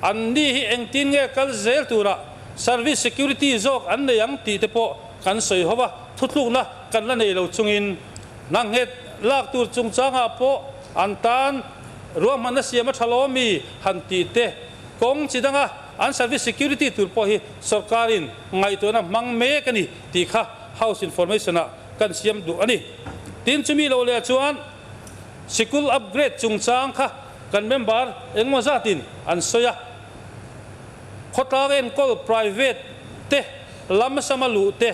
an ni hi engtin nge kal zel tura service security zawk an nei ang tih te pawh kan sawi ho a, thuthlukna kan la nei lo chungin hna nghet lak tur chungchangah pawh an tan ruahmanna siam a tha lo mi han tih te kawng chi danga an service security tur pawh hi sorkarin ngaihtuahna hmang mek a ni tih kha House Information-ah kan siam duh a ni. Tin, chumi lo leh chuan sikul upgrade chungchang kha kan member engemaw zatin an sawi a. Khawtlang enkawl private te, lamsam a luh te,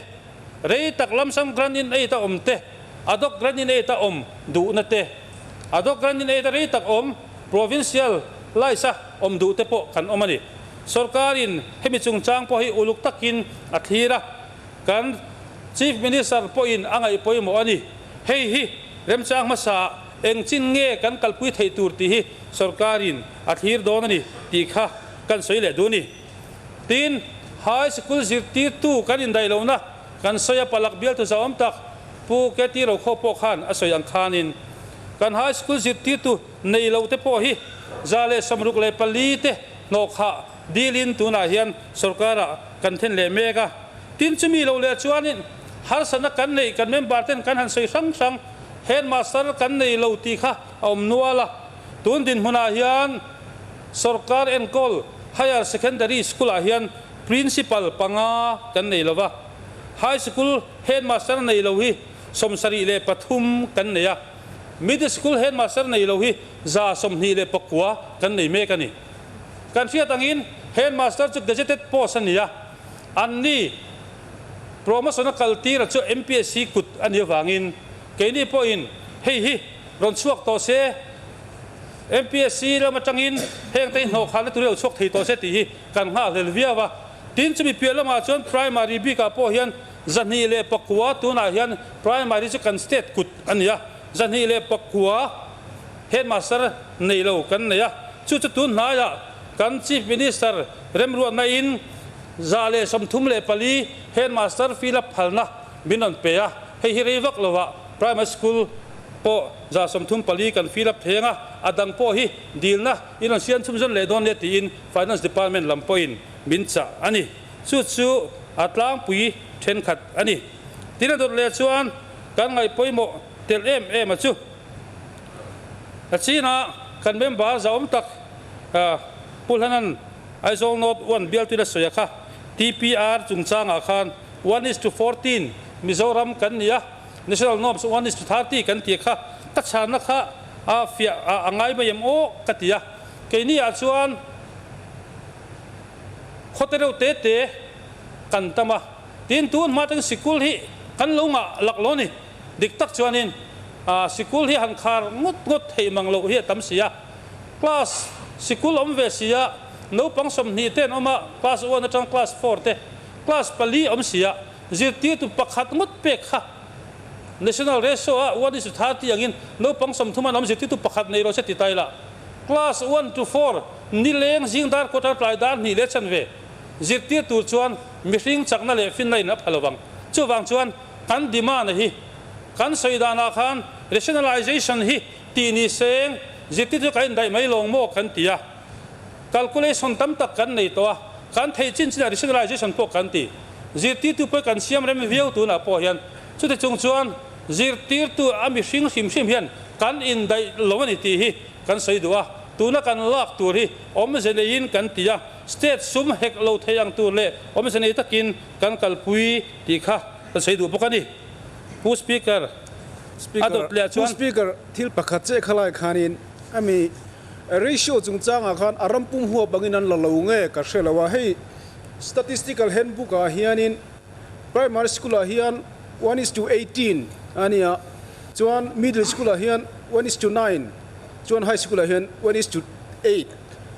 rei tak lamsam grant in aid a awm te, ad hoc grant in aid a awm duhna te, ad hoc grant in aid a rei tak awm provincial lais a awm duh te pawh kan awm a ni. Sorkarin hemi chungchang pawh hi uluk takin a thlir a, kan. Chief Minister pawhin a ngaih pawimawh a ni. Hei hi remchang hmasa eng chin nge kan kalpui theih tur tih hi sorkarin a thlir dawn a ni tih kha kan sawi leh duh a ni. Tin, High School zirtirtu kan indaih lohna kan sawi a palak bialtu zauhawm tak Pu KT Rokhaw pawh khan a sawi ang khanin kan High School zirtirtu nei lo te pawh hi 164 te hnawhkhah dilin tunah hian sorkarah kan then leh mek a. Tin chumi lo leh chuanin harsatna kan neih kan member ten kan han sawi hrang hrang headmaster kan nei lo tih kha a awm nual a. Tun dinhmunah hian sorkar enkawl Higher Secondary School ah hian Principal panga kan nei lo va, High School Headmaster nei lo hi 73 kan nei a, Middle School Headmaster nei lo hi 129 kan nei mek a ni. Kan hriat angin Headmaster chu Gazetted Post a ni a, an ni Promotion a kal tir chu MPSC kut a nih avangin keini pawhin hei hi rawn chhuak tawh se, MPSC lam atangin heng te hi hnawhkhalna tur hi lo chhuak thei tawh se tih hi kan nghakhlel viau a. Tin, chumi piah lamah chuan primary bikah pawh hian 209 tunah hian primary chu kan state kut a ni a, 209 headmaster nei lo kan nei a. Chu chu tun hnaiah kan Chief Minister remruatna in 134 headmaster fill up phalna min rawn pe a, hei hi rei vak lovah primary school pawh 134 kan fill up theng a, a dang pawh hi dilna in rawn siam chhunzawm leh dawn nia tiin Finance Department lam pawhin min chah a ni. Chu chu a tlangpui thenkhat a ni. Tin a dawt leh chuan kan ngaih pawimawh tel em em a chu. A chinah kan member zahawm tak Pu Hlanan Aizawl North One bialtuin a sawi a kha, TPR chungchangah khan one is to 14 Mizoram kan ni a, National Norms one is to 30 kan tih kha ka chhanna kha a fiah a ngai mai em aw ka ti a. Keini ah chuan khawte reuh te te kan tam a, tin tun hma atangin sikul hi kan lo ngah lak lo a ni. Dik tak chuanin sikul hi han khar ngawt ngawt theih mang loh hi a tam si a. Class sikul awm ve si a, naupang 20 te an awm a, class one atang class four te, class pali awm si a, zirtirtu pakhat ngawt pek kha National Ratio a one is to 30 angin naupang 30 an awm zirtirtu pakhat nei rawh se ti ta ila. Class one to four nileng zing dar quarter tlai dar hnih leh chanve zirtir tur chuan mihring chakna leh finna in a pha lovang. Chuvang chuan kan demand hi kan sawi danah khan rationalization hi tih ni seng zirtir chu kan indaih mai lawng maw kan ti a. Calculation tam tak kan nei tawh a, kan theih chin chinah rationalization pawh kan ti. Zirtirtu pawh kan siam rem viau tunah pawh hian chuti chung chuan zirtirtu a mihring hrim hrim hian kan indaih lo a ni tih hi kan sawi duh a. Tuna kan lak tur hi awmze neiin kan ti a, state sum hek lo thei ang tur leh awmze nei takin kan kalpui tih kha kan sawi duh bawk a ni. Pu Speaker, a dawt leh chuan. Pu Speaker, thil pakhat che khalai khanin ami ratio chungchangah khan a ram pum huap angin an la lo nge ka hre lo a, hei statistical handbook ah hianin primary school ah hian one is to 18 a nia, chuan middle school ah hian one is to nine, chuan high school ah hian one is to eight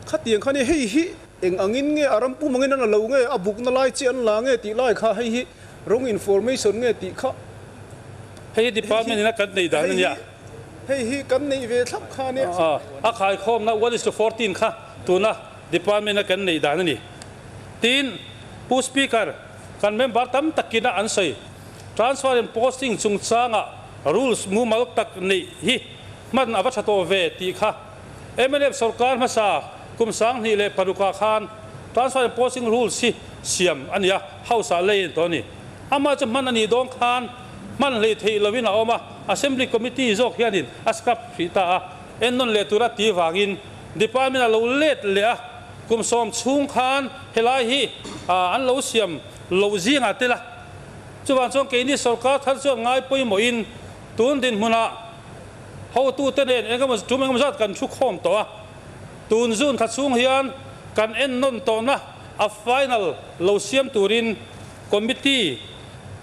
khatiang kha nia, hei hi eng angin nge a ram pum angin an la lo nge a bukna lai chi an la nge tih lai kha hei hi wrong information nge tih kha. Hei hi department ina kan neih dan a nia. Hei hi kan neih ve thlap kha nia. A khaikhawmna one is to 14 kha tuna department a kan neih dan a ni. Tin, Pu Speaker, kan member tam takina an sawi transfer and posting chungchanga rules mumal tak neih hi hman a va tha tawh ve tih kha mnf sarkar hmasa kum 2006ah khan transfer and posting rules hi siam a ni a, house ah lei a ni tawh a ni. Amah chu hman a nih dawn khan hman hlei theih loin a awm a, Assembly Committee zawk hianin a scrap hrih ta a, ennawn leh tura ti vangin Department a lo let leh a, kum 10 chhung khan helai hi an lo siam loh zingah tel a. Chuvang chuan keini sorkar thar chuan ngai pawimawhin tun dinhmunah hotute nen engemaw tum engemaw zat kan thu khawm tawh a, tun zun thla chhung hian kan ennawn tawhna a final lo siam turin Committee,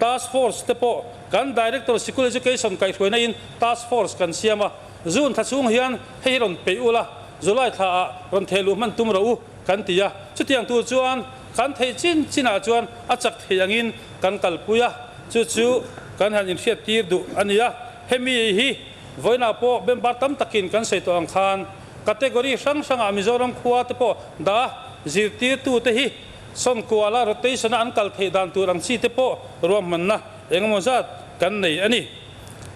Task Force te pawh kan Director Sikul Education kaihhruaina in Task Force kan siam a, June thla chhung hian hei hi rawn peih ula, July thla ah rawn theh luh hman tum rawh u kan ti a, chutiang tur chuan kan theih chin chin ah chuan a chak theih angin kan kalpui a. Chu chu kan han inhriattir duh a ni a. Hemi hi vawiinah pawh member tam takin kan sawi tawh ang khan category hrang hrangah Mizoram khua te pawh dah a, zirtirtute hi sawnkuala rotation a an kal theih dan tur ang chi te pawh ruahmanna engemaw zat kan nei a ni.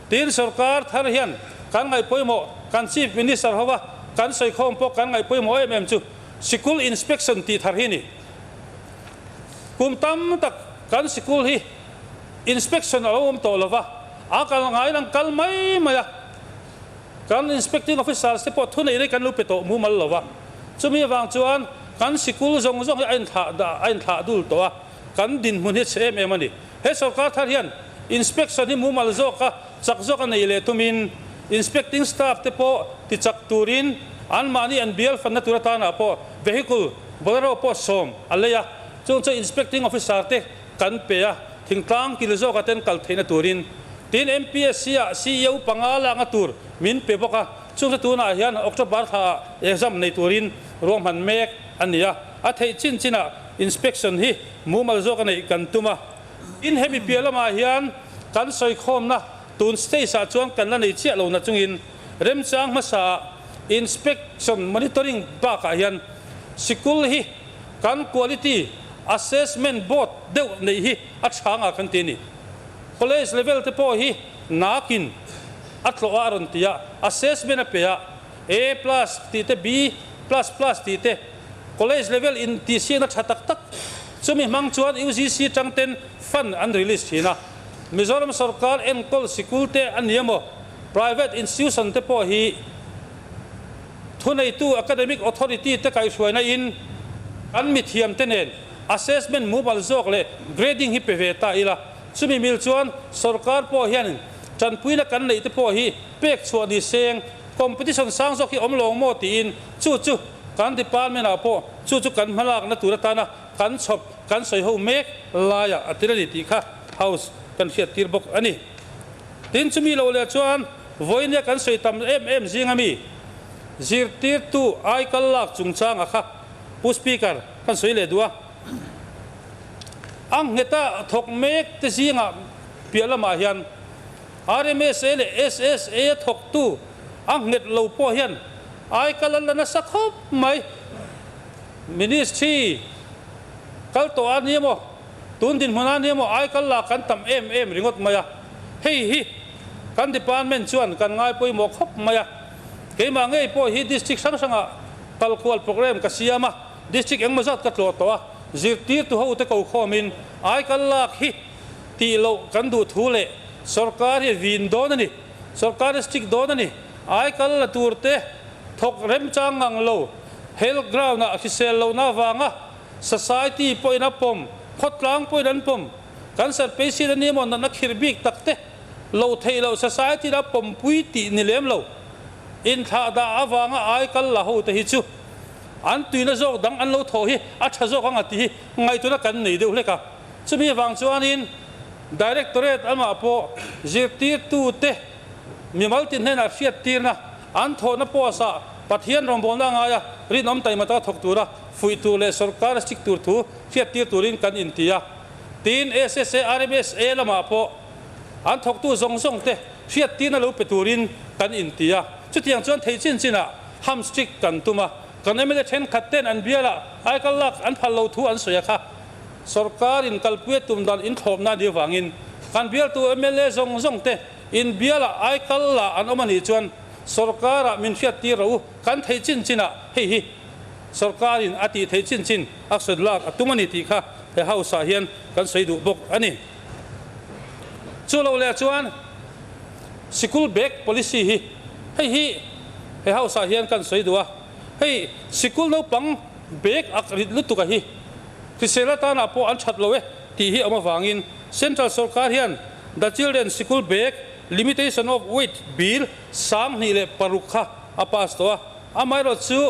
Tin, sorkar thar hian kan ngaihpawimawh kan Chief Minister hova kan sawikhawm pawh kan ngaihpawimawh em em chu sikul inspection tih thar hi a ni. Kum tam tak kan sikul hi inspection a lo awm tawh lova, a kal ngaiin an kal mai mai a, kan inspecting officers te pawh thuneih rei kan lo pe tawh mumal lova, chumi avang chuan kan sikul zawng zawng hi a inthlah dah a inthlah dul tawh a, kan dinhmun hi a chhe em em a ni. He sorkar thar hian inspection hi mumal zawka chak zawk a nei leh tumin inspecting staff te pawh tichak turin anmahni an bial fanna tur atanah pawh vehicle Bolero pawh sawm a lei a, chung chu inspecting officer te kan pe a, thingtlang kil zawka ten kal theihna turin. Tin, MPSC ah CEO panga lakna tur min pe bawk a, chung chu tunah hian October thla ah exam nei turin ruahman mek a ni a, a theih chin chinah inspection hi mumal zawk a neih kan tum a. Tin, hemi piah lamah hian kan sawikhawmna tun stage ah chuan kan la nei chiah lo na chungin remchang hmasa ah Inspection monitoring bakah hian sikul hi kan quality assessment board deuh neih hi a tha nga kan ti a ni. College level te pawh hi nakin a tlawh a a rawn ti a, assessment a pe a, A plus tih te B plus plus tih te college level in tihsiakna tha tak tak chumi hmang chuan UGC tang ten fund an release thin a. Mizoram sorkar enkawl sikul te a ni emaw Private institution te pawh hi thuneitu academic authority te kaihhruaina in kan mithiam te nen assessment mumal zawk leh grading hi pe ve ta ila. Chumi mil chuan sorkar pawh hian tanpuina kan neih te pawh hi pek chhuah ni seng competition sang zawk hi awm lawng maw tiin chu chu kan department ah pawh chu chu kan hmalakna tur atana kan chhawp kan sawi ho mek laiah a tel a ni tih kha House kan hriattir bawk a ni. Tin, chumi lo leh chuan vawinia kan sawi tam em em zinga mi zirtirtu aikal lak chungchanga kha Pu Speaker kan sawi leh duh a. A ngheta thawk mek te zinga piah lamah hian RMSA leh SSA thawktu a nghet lo pawh hian aikal an la nasa khawp mai. Ministry kal tawh a ni emaw? Tun dinhmunah nia maw aikal la kan tam em em ringawt mai a, hei hi kan department chuan kan ngai pawimawh khawp mai a, keimah ngei pawh hi district hrang hrangah kalkual programme ka siam a, district engmaw zat ka tlawh tawh a, zirtirtu ho te ko khawmin aikal lak hi tih loh kan duh thu leh sorkar hi vin dawn a ni, sorkar hi strict dawn a ni, aikal la tur te thawk remchang ngang lo, health ground ah hrisel lohna avanga Society pawhin a pawm, khawtlang pawhin an pawm. Cancer patient a ni emaw natna khirh bik tak te lo theih loh society in a pawmpui tih ni lem lo. Inthlah dah avanga ai kal la ho te hi chu an tuina zawk dang an lo thawh hi a tha zawk ang a tih hi ngaihtuahna kan nei deuh hlek a. Chumi avang chuanin Directorate amah pawh zirtirtute mimal tin hnenah hriattirna an thawhna post-ah Pathian rawngbawlna a ngai a, rinawm taima taka thawk tura fuih tur leh sorkar a sik tur thu hriattir turin kan inti a. Tin, SSA, RMSA lamah pawh an thawktu zawng zawng te hriattirna lo pe turin kan inti a. Chutiang chuan thei chin chinah ham strict kan tum a. Kan mla thenkhat ten an bialah aikal lak an phal lo thu an sawi a kha. Sorkarin kalpuia tum dan inthlawpna a nih avangin kan bialtu mla zawng zawng te inbialah aikal la an awm a nih chuan sorkarah min hriattir rawh u, kan theih chin chinah hei hi sorkarin a tih theih chin chin action lak a tum a ni tih kha he House ah hian kan sawi duh bawk a ni. Chu lo leh chuan sikul bag policy hi hei hi he House ah hian kan sawi duh a, hei sikul naupang bag ak rit lutuk a hi hrisel atana pawh an that lo e tih hi awm avangin Central sorkar hian The Children Sikul Bag Limitation of Weight Bill 2006 kha a pass tawh a, amaherawh chu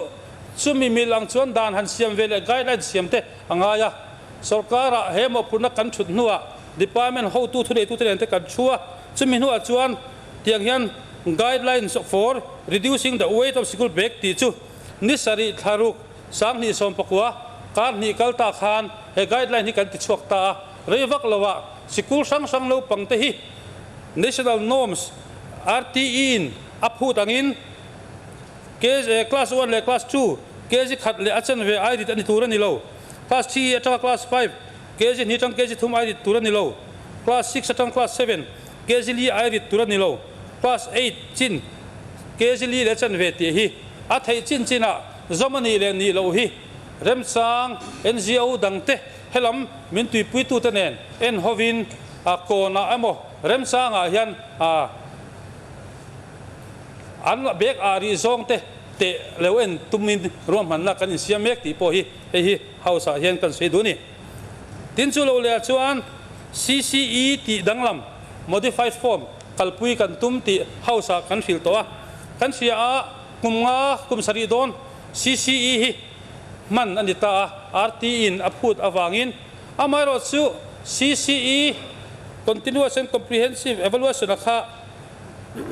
chumi mil ang chuan dan han siam ve leh guideline siam te a ngai a. Sorkarah he mawhphurhna kan thut hnuah department hotu thuneitute nen te kan thu a, chumi hnuah chuan tiang hian Guidelines for Reducing the Weight of Sikul Bag tih chu ni sarih thlaruk 2019 kar hnih kal ta khan he guideline hi kan ti chhuak ta a, rei vak lovah. Sikul hrang hrang naupang te hi National Norms, RTE, in a phut angin KG, Class one leh Class two, KG khat leh a chanve ai rit a ni tur a ni lo. Class three atanga Class five, KG hnih atang KG thum ai rit tur a ni lo. Class six atang Class seven, KG li ai rit tur a ni lo. Class eight chin KG li leh chanve tih hi a theih chin chinah zawm a nih leh nih loh hi remchang NGO dangte helam min tuipuitute nen en hovin a kawnah emaw remchangah hian a an bag ah rih zawngte teh lo en tumin ruahmanna kan insiam mek tih pawh hi hei hi House ah hian kan sawi duh a ni. Tin chu lo leh chuan CCE tih danglam, modified form, kalpui kan tum tih House ah kan hrilh tawh a. Kan hria a, kum nga kum sarih dawn CCE hi hman a ni ta a, RT in a phut avangin. Amaherawh chu CCE, Continuous and Comprehensive Evaluation a kha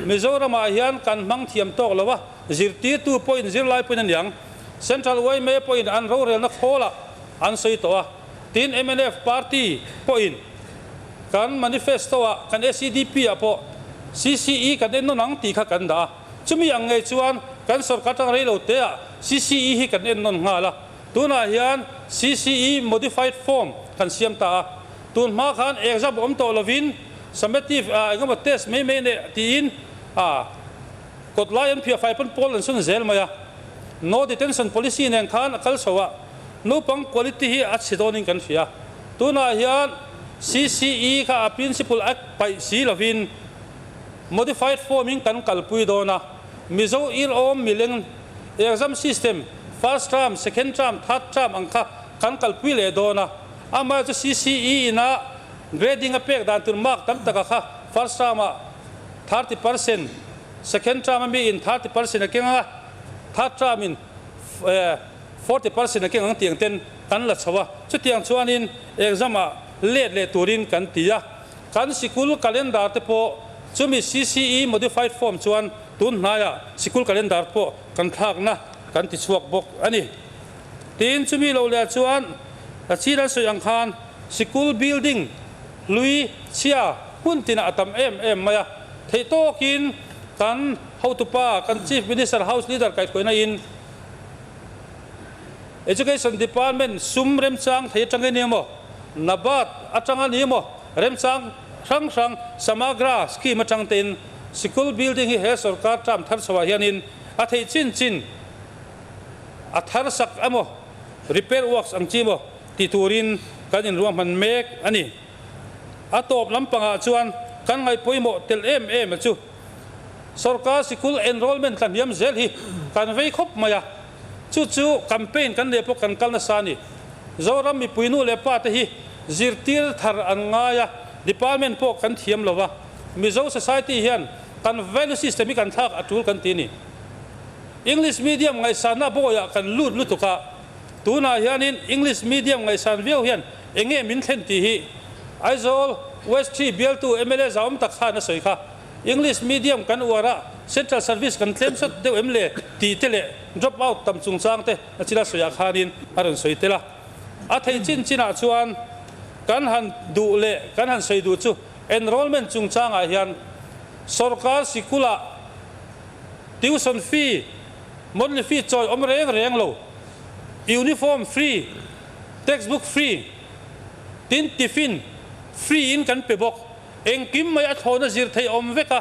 Mizoramah hian kan hmang thiam tawk lo a, zirtirtu pawhin zirlai pawhin a niang. Central yma pawhin an rorelna khawlah an sawi tawh a, tin mnf party pawhin kan manifesto-ah kan SEDP-ah pawh CCE kan ennawn ang tih kha kan dah a, chumi ang ngei chuan kan sorkar tang rei lo teah CCE hi kan ennawn nghal a, tunah hian CCE modified form kan siam ta a, tun hma khan exam awm tawh lovin summative engemaw test mai mai neh tiin a kawt lai an phiah fai pawn pawl an sawn zel mai a, no detention policy nen khan a kal chho a. Naupang quality hi a chhe dawnin kan hria. Tunah hian CCE kha a principle a paih si lovin modified form in kan kalpui dawn a. Mizo ir-awm mileng exam system first term, second term, third term ang kha kan kalpui leh dawn a. Amaherawhchu CCE ina grading a pek dan tur mark tam taka kha first term ah 30%, second term a mi in 30% a keng a, third term in 40% a keng ang tiang ten kan la chho a, chutiang chuanin exam ah let leh turin kan ti a. Kan sikul calendar te pawh chumi CCE modified form chuan tun hnaiah sikul calendar pawh kan thlakna kan ti chhuak bawk a ni. Tin, chumi lo leh chuan a chil an sawi ang khan sikul building hlui chhia hmun tinah a tam em em mai a, theih tawkin kan hotupa kan Chief Minister House Leader kaihhruaina in Education Department sum remchang thei atang eng emaw, NABARD atang a ni emaw, remchang hrang hrang Samagra scheme atang tein sikul building hi he sorkar term thar chhoah hianin a theih chin chin a thar sak emaw, repair works ang chi emaw ti turin kan inruahman mek a ni. A tawp lampangah chuan kan ngaihpawimawh tel em em a chu. Sorkar sikul enrollment tla hniam zel hi kan vei khawp mai a, chu chu campaign kan leh pawh kan kal nasa a ni. Zoram mipui nu leh pa te hi zirtir thar an ngai a, department pawh kan thiam lo va, Mizo society hian kan value system hi kan thlak a tul kan ti a ni. English medium ngaihsanna bawiah kan lut lutuk a, tunah hianin English medium ngaihsan viau hian eng nge min thlen tih hi Aizawl West ii bialtu mla zauawm tak khan a sawi kha. English medium kan uar a, Central Service kan tlem sawt deuh em le tih te leh drop out tam chungchang te a chila sawiah khanin a rawn sawi tel a. A theih chin chinah chuan kan han duh leh kan han sawi duh chu enrollment chungchangah hian sorkar sikulah tuition fee, monthly fee chawi awm reng reng lo, uniform free, textbook free, tin tiffin free in kan pe bawk. Engkim mai a thlawna zir theih awm vek a,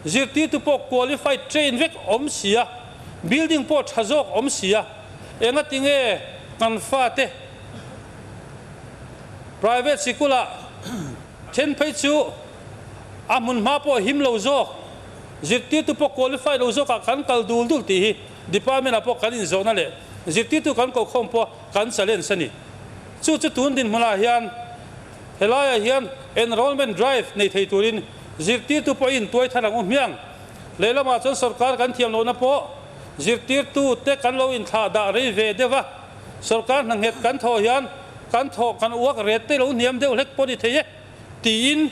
zirtirtu pawh qualified train vek awm si a, building pawh tha zawk awm si a, engati nge kan fate private sikula then phei chu a hmun hma pawh him lo zawk, zirtirtu pawh qualified lo zawkah kan kal dul dul tih hi department ah pawh kan inzawhna leh zirtirtu kan kohkhawm pawh kan challenge a ni. Chu chu tun dinhmunah hian Helaiah hian enrollment drive nei thei turin zirtirtu pawhin tuai thar ang u hmiang. Lehlamah chuan sorkar kan thiam lohna pawh zirtirtu te kan lo inthlah dah rei ve deuh a, sorkar hna nghet kan thawh hian kan thawh kan uak ret te lo hniam deuh hlek pawh ni thei e tiin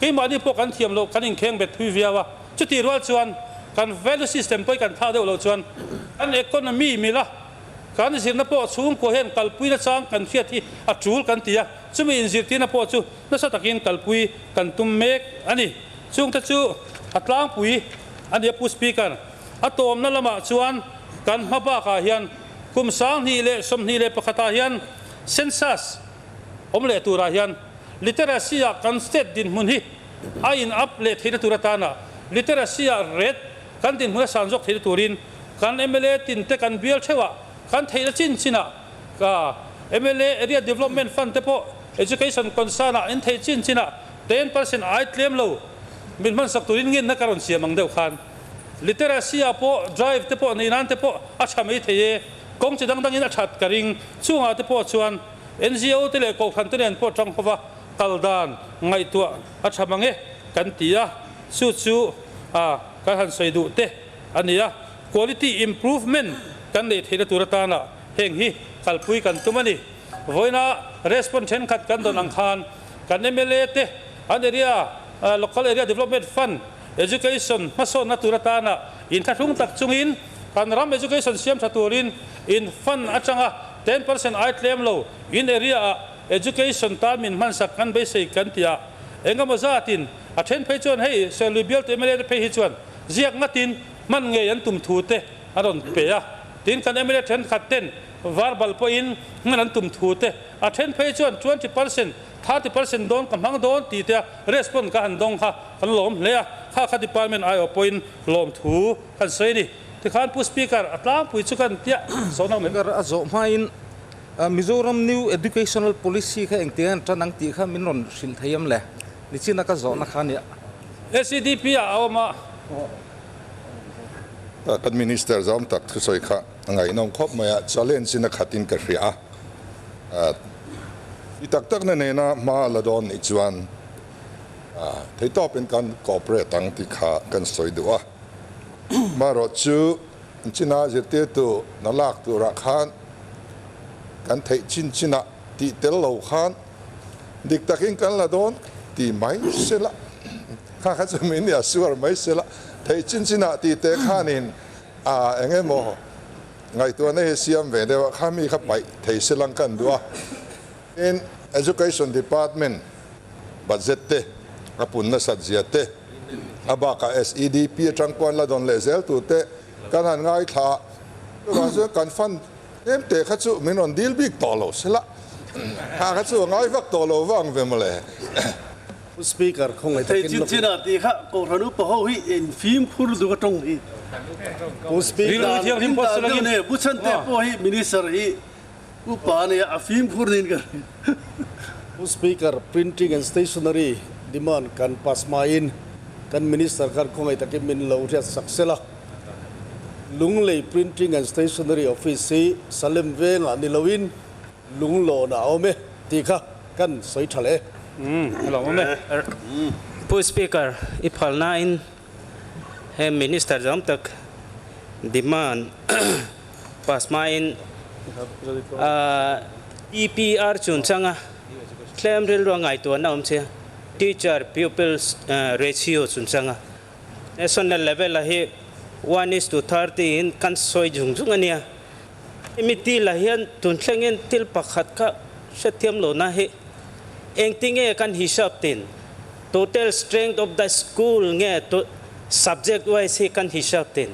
keimahni pawh kan thiam loh kan inkheng bet thui viau a. Chutih rual chuan kan value system pawh i kan thlah deuh loh chuan kan economy mila. Kan zirna pawh chhungkua hian kalpui nachang kan hriat hi a tul kan ti a, chumi inzirtirna pawh chu nasa takin kalpui kan tum mek a ni. Chungte chu a tlangpui a ni a Pu Speaker. A tawmna lamah chuan kan hma bakah hian kum 2021 ah hian Census awm leh turah hian Literacy ah kan state dinhmun hi a in up leh theihna tur atana Literacy ah rate kan dinhmun a san zawk theihna turin kan mla tin te kan bial theuhah kan theihna chin chinah ka mla Area Development Fund te pawh Education concern ah in theih chin chinah 10% ai tlem lo min hmansak turin ngenna ka rawn siam ang deuh khan Literacy ah pawh drive te pawh neih nan te pawh a tha mai thei e, kawng chi dang dangin a that ka ring. Chungah te pawh chuan NGO te leh Kohhran te nen pawh tang hova kal dan ngaihtuah a tha mang e kan ti a, chu chu a kan han sawi duh te a ni a. Quality improvement kan neih theihna tur atana heng hi kalpui kan tum a ni. Vawiina response thenkhat kan dawn ang khan kan mla te an area Local Area Development Fund Education hmasawnna tur atana inthlahrung tak chungin kan ram education siam tha turin in fund atanga 10% ai tlem lo in area ah education tan min hmansak kan beisei kan ti a, engemaw zatin a then phei chuan hei Serlui bialtu mla te phei hi chuan ziak ngatin hman ngei an tum thu te a rawn pe a, tin kan mla thenkhat ten verbal pawhin hman an tum thu te a then phei chuan 20% 30% dawn ka hmang dawn tih te a response ka han dawng kha kan lawm hle a, kha kha department aiawh pawhin lawm thu kan sawi a ni. Tikhan Pu Speaker, a tlangpui chu kan tiah zawhna awm em? Speaker, a zawh hmain Mizoram New Educational Policy kha engtiang an tan ang tih kha min rawn hrilh thei em le? Nichina ka zawhna kha a nia. SEDP ah a awm a. Kan Minister zawm tak thusawi kha a ngaihnawm khawp mai a, challenge in a khatin ka hria a. I tak takna nena hma la dawn nih chuan theitawpin kan cooperate ang tih kha kan sawi duh a. Marawh chu china zirtirtu na lak turah khan kan theih chin chinah tih tel lo khan dik takin kan la dawn ti mai sela, kha kha chu min nia suar mai sela, theih chin chinah tih te khanin eng emaw Ngaihtuahna hi siam ve deuh a, kha mi kha paih thei se lang kan duh a. Tin, Education Department budget te a pun nasat zia te, a bakah SEDP atang pawh an la dawn leh zel tur te kan han ngaithla a. Chuvang chuan kan fund tlem te kha chu min rawn dil bik tawh lo se la, kha kha chu a ngai vak tawh lo vang ve mawle. Pu Speaker, khawngaih Thei takin chin chin ah tih kha Kohhran upa ho hi in fimkhur duk atawng hi. Pu Speaker, Rilru thianghlim pawh Dan deuh nei, Pu Chhante pawh hi Minister hi upa a nia, a fimkhur niin ka ring. Pu Speaker, Printing and Stationery demand kan pass hmain kan Minister khan khawngaih takin min lo hriat sak sela. Lunglei Printing and Stationery Office hi Salem vengah ni loin Lunglawn a awm e tih kha kan sawi tha leh e. Umm a lo awm e. Pu Speaker, i phalnain he Minister zawng tak demand pass hmain EPR chungchanga tlem rilru a ngaihtuahna awm che Teacher Pupil Ratio chungchanga National level ah hi 1:30 in kan sawi zung zung a nia. Hemi deal ah hian tun thlengin thil pakhat kha hrethiam lo na hi engtinge kan hisap tin total strength of the school nge subject wise hi kan hisap tin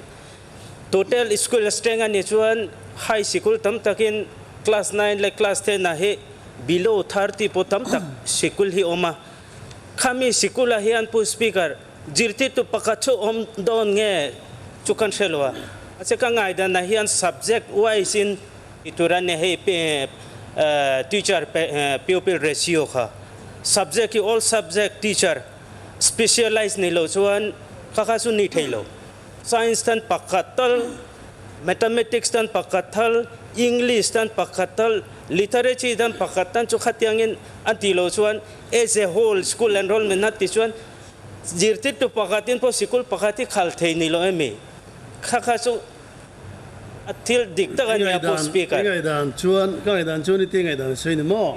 total school strength a nih chuan high sikul tam takin class 9 leh class 10 ah hi below 30 pawh tam tak sikul hi awm a khami sikul ah hian Pu Speaker Zirtirtu pakhat chu awm dawn nge chu kan hre lo a, mahse ka ngaidanah hian subject wise in ti tur a ni hei teacher pupil ratio kha subject hi all subject teacher specialize ni lo chuan kha kha chu ni thei lo science tan pakhat tal mathematics tan pakhat tal english tan pakhat tal literacy tan pakhat tan chu khatiangin an ti lo chuan as a whole school enrollment a ti chuan Zirtirtu pakhatin pawh sikul pakhat hi khal thei ni lo emi? Kha kha chu a thil dik tak a nia Pu Speaker. I ngaihdan chuan, ka ngaihdan chuan i ti ngaihdan a sawi ni maw?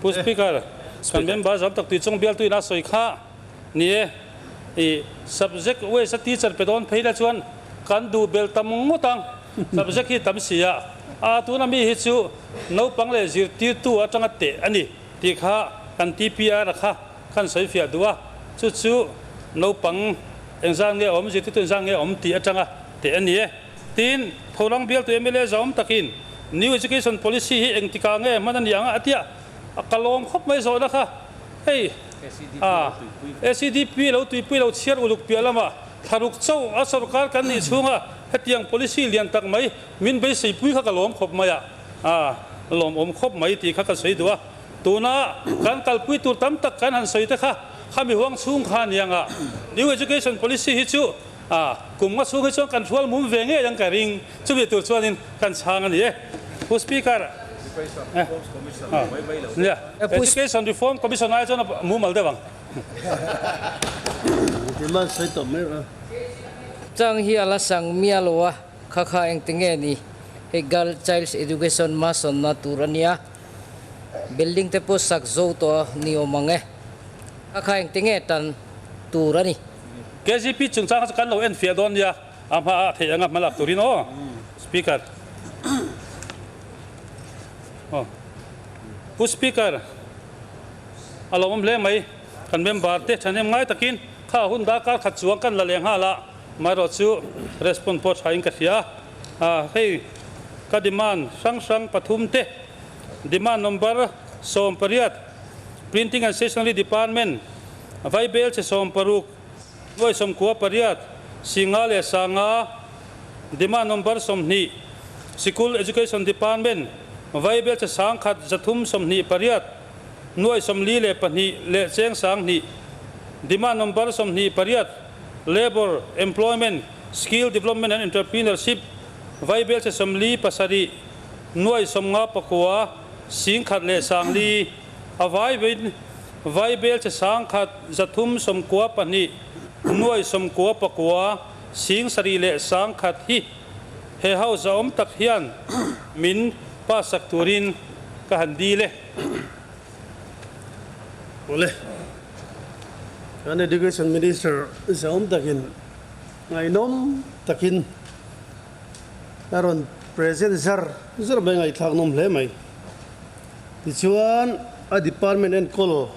Pu Speaker, kan member zam tak tui chung bialtu in a sawi kha ni e. I subject wise a teacher pe dawn phei la chuan kan duh bel tam ngawt ang. Subject hi tam si a, a tuna mi hi chu naupang leh zirtirtu atanga teh a ni tih kha kan TPR a kha khan sawi fiah duh a, chu chu naupang engzat nge awm, zirtirtu engzat nge awm tih atanga teh a ni e. Tin, Tholang bialtu mla zawm takin New Education Policy hi engtikah nge hman a ni ang a tia a ka lawm khawp mai zawhna kha. Hei a SEDP lo tuipui lo chhiar uluk piah lama thlaruk chauh a sorkar kan nih chhunga hetiang policy lian tak mai min beiseipui kha ka lawm khawp mai a, a lawmawm khawp mai tih kha ka sawi duh a. Tuna kan kalpui tur tam tak kan han sawi te kha khami huang chhung kha aniang a New Education Policy hi chu A, kum nga chhung hi chuan kan hrual mum ve ngei ang ka ring. Chumi tur chuanin kan chhang a ni e. Pu Speaker, nia, Education Reform Commission ai chuan a mumal deuh ang. Chang hi a la sang miah lo a, kha kha engti nge ni? Hei Girl Child's Education hmasawnna tur a nia, building te pawh sak zo tawh ni awm ang e. Kha kha engti nge tan tur a ni? KGP chungchang kha chu kan lo en fiah dawn nia, a hma a theih anga hma lak turin aw Speaker. Aw Pu Speaker, a lawmawm hle mai, kan member te thahnem ngai takin kha hun darkar khat chuang kan la leh nghal a, amaherawh chu response pawh tha in ka hria a, hei ka demand hrang hrang pathum te, demand number 18, Printing and Stationery Department, Vaibel che 60, nuai 98, Singa leh Sanga, Demand number 20, Sikul Education Department, Vaibel che 1000 328, nuai 42 leh cheng 2000, Demand number 28, Labour, Employment, Skill Development and Entrepreneurship, Vaibel che 47, nuai 59, 10,000 leh 4,000, A vaivin Vaibel che 1000 392, nuai 99, 7,000 leh 1000 hi he house a awm tak hian min pass sak turin ka han dil e. Awle, kan Education Minister zahawm takin ngaihnawm takin a rawn present zar zar mai ngaihthlak nawm hle mai. Tichuan, a department enkawl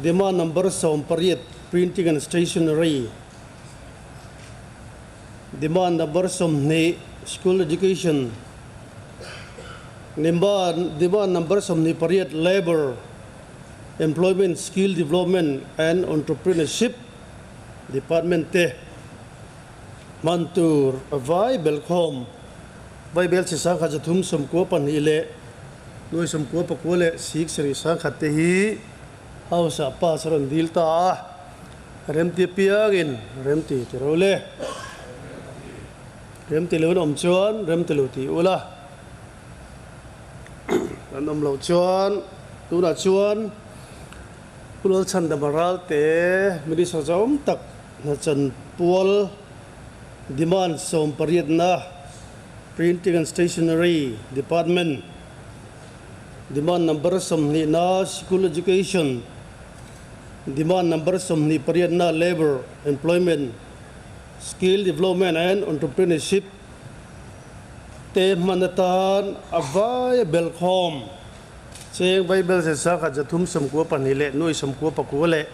demand number 18 Printing and Stationery, demand number 20 School Education, demand number 28 Labour, Employment, Skill Development and Entrepreneurship Department te hman tur a vai belkhawm. Vaibel chi 1000 392 leh nuai 99 leh 7,000 10,000 te hi House ah pass a rawn dil ta a, remti apiangin remti ti ro le. Remti lo an awm chuan remti lo ti ula, an awm loh chuan tunah chuan Pu Lalchhandama Ralte Minister zawm tak hnachan pual Demand 18 na Printing and Stationery Department, Demand number 20 na School Education, Demand number 28 na Labour, Employment, Skill Development and Entrepreneurship te hman atan a vai a belkhawm. Cheng Vaibel ze 1000 392 leh nuai 99 leh.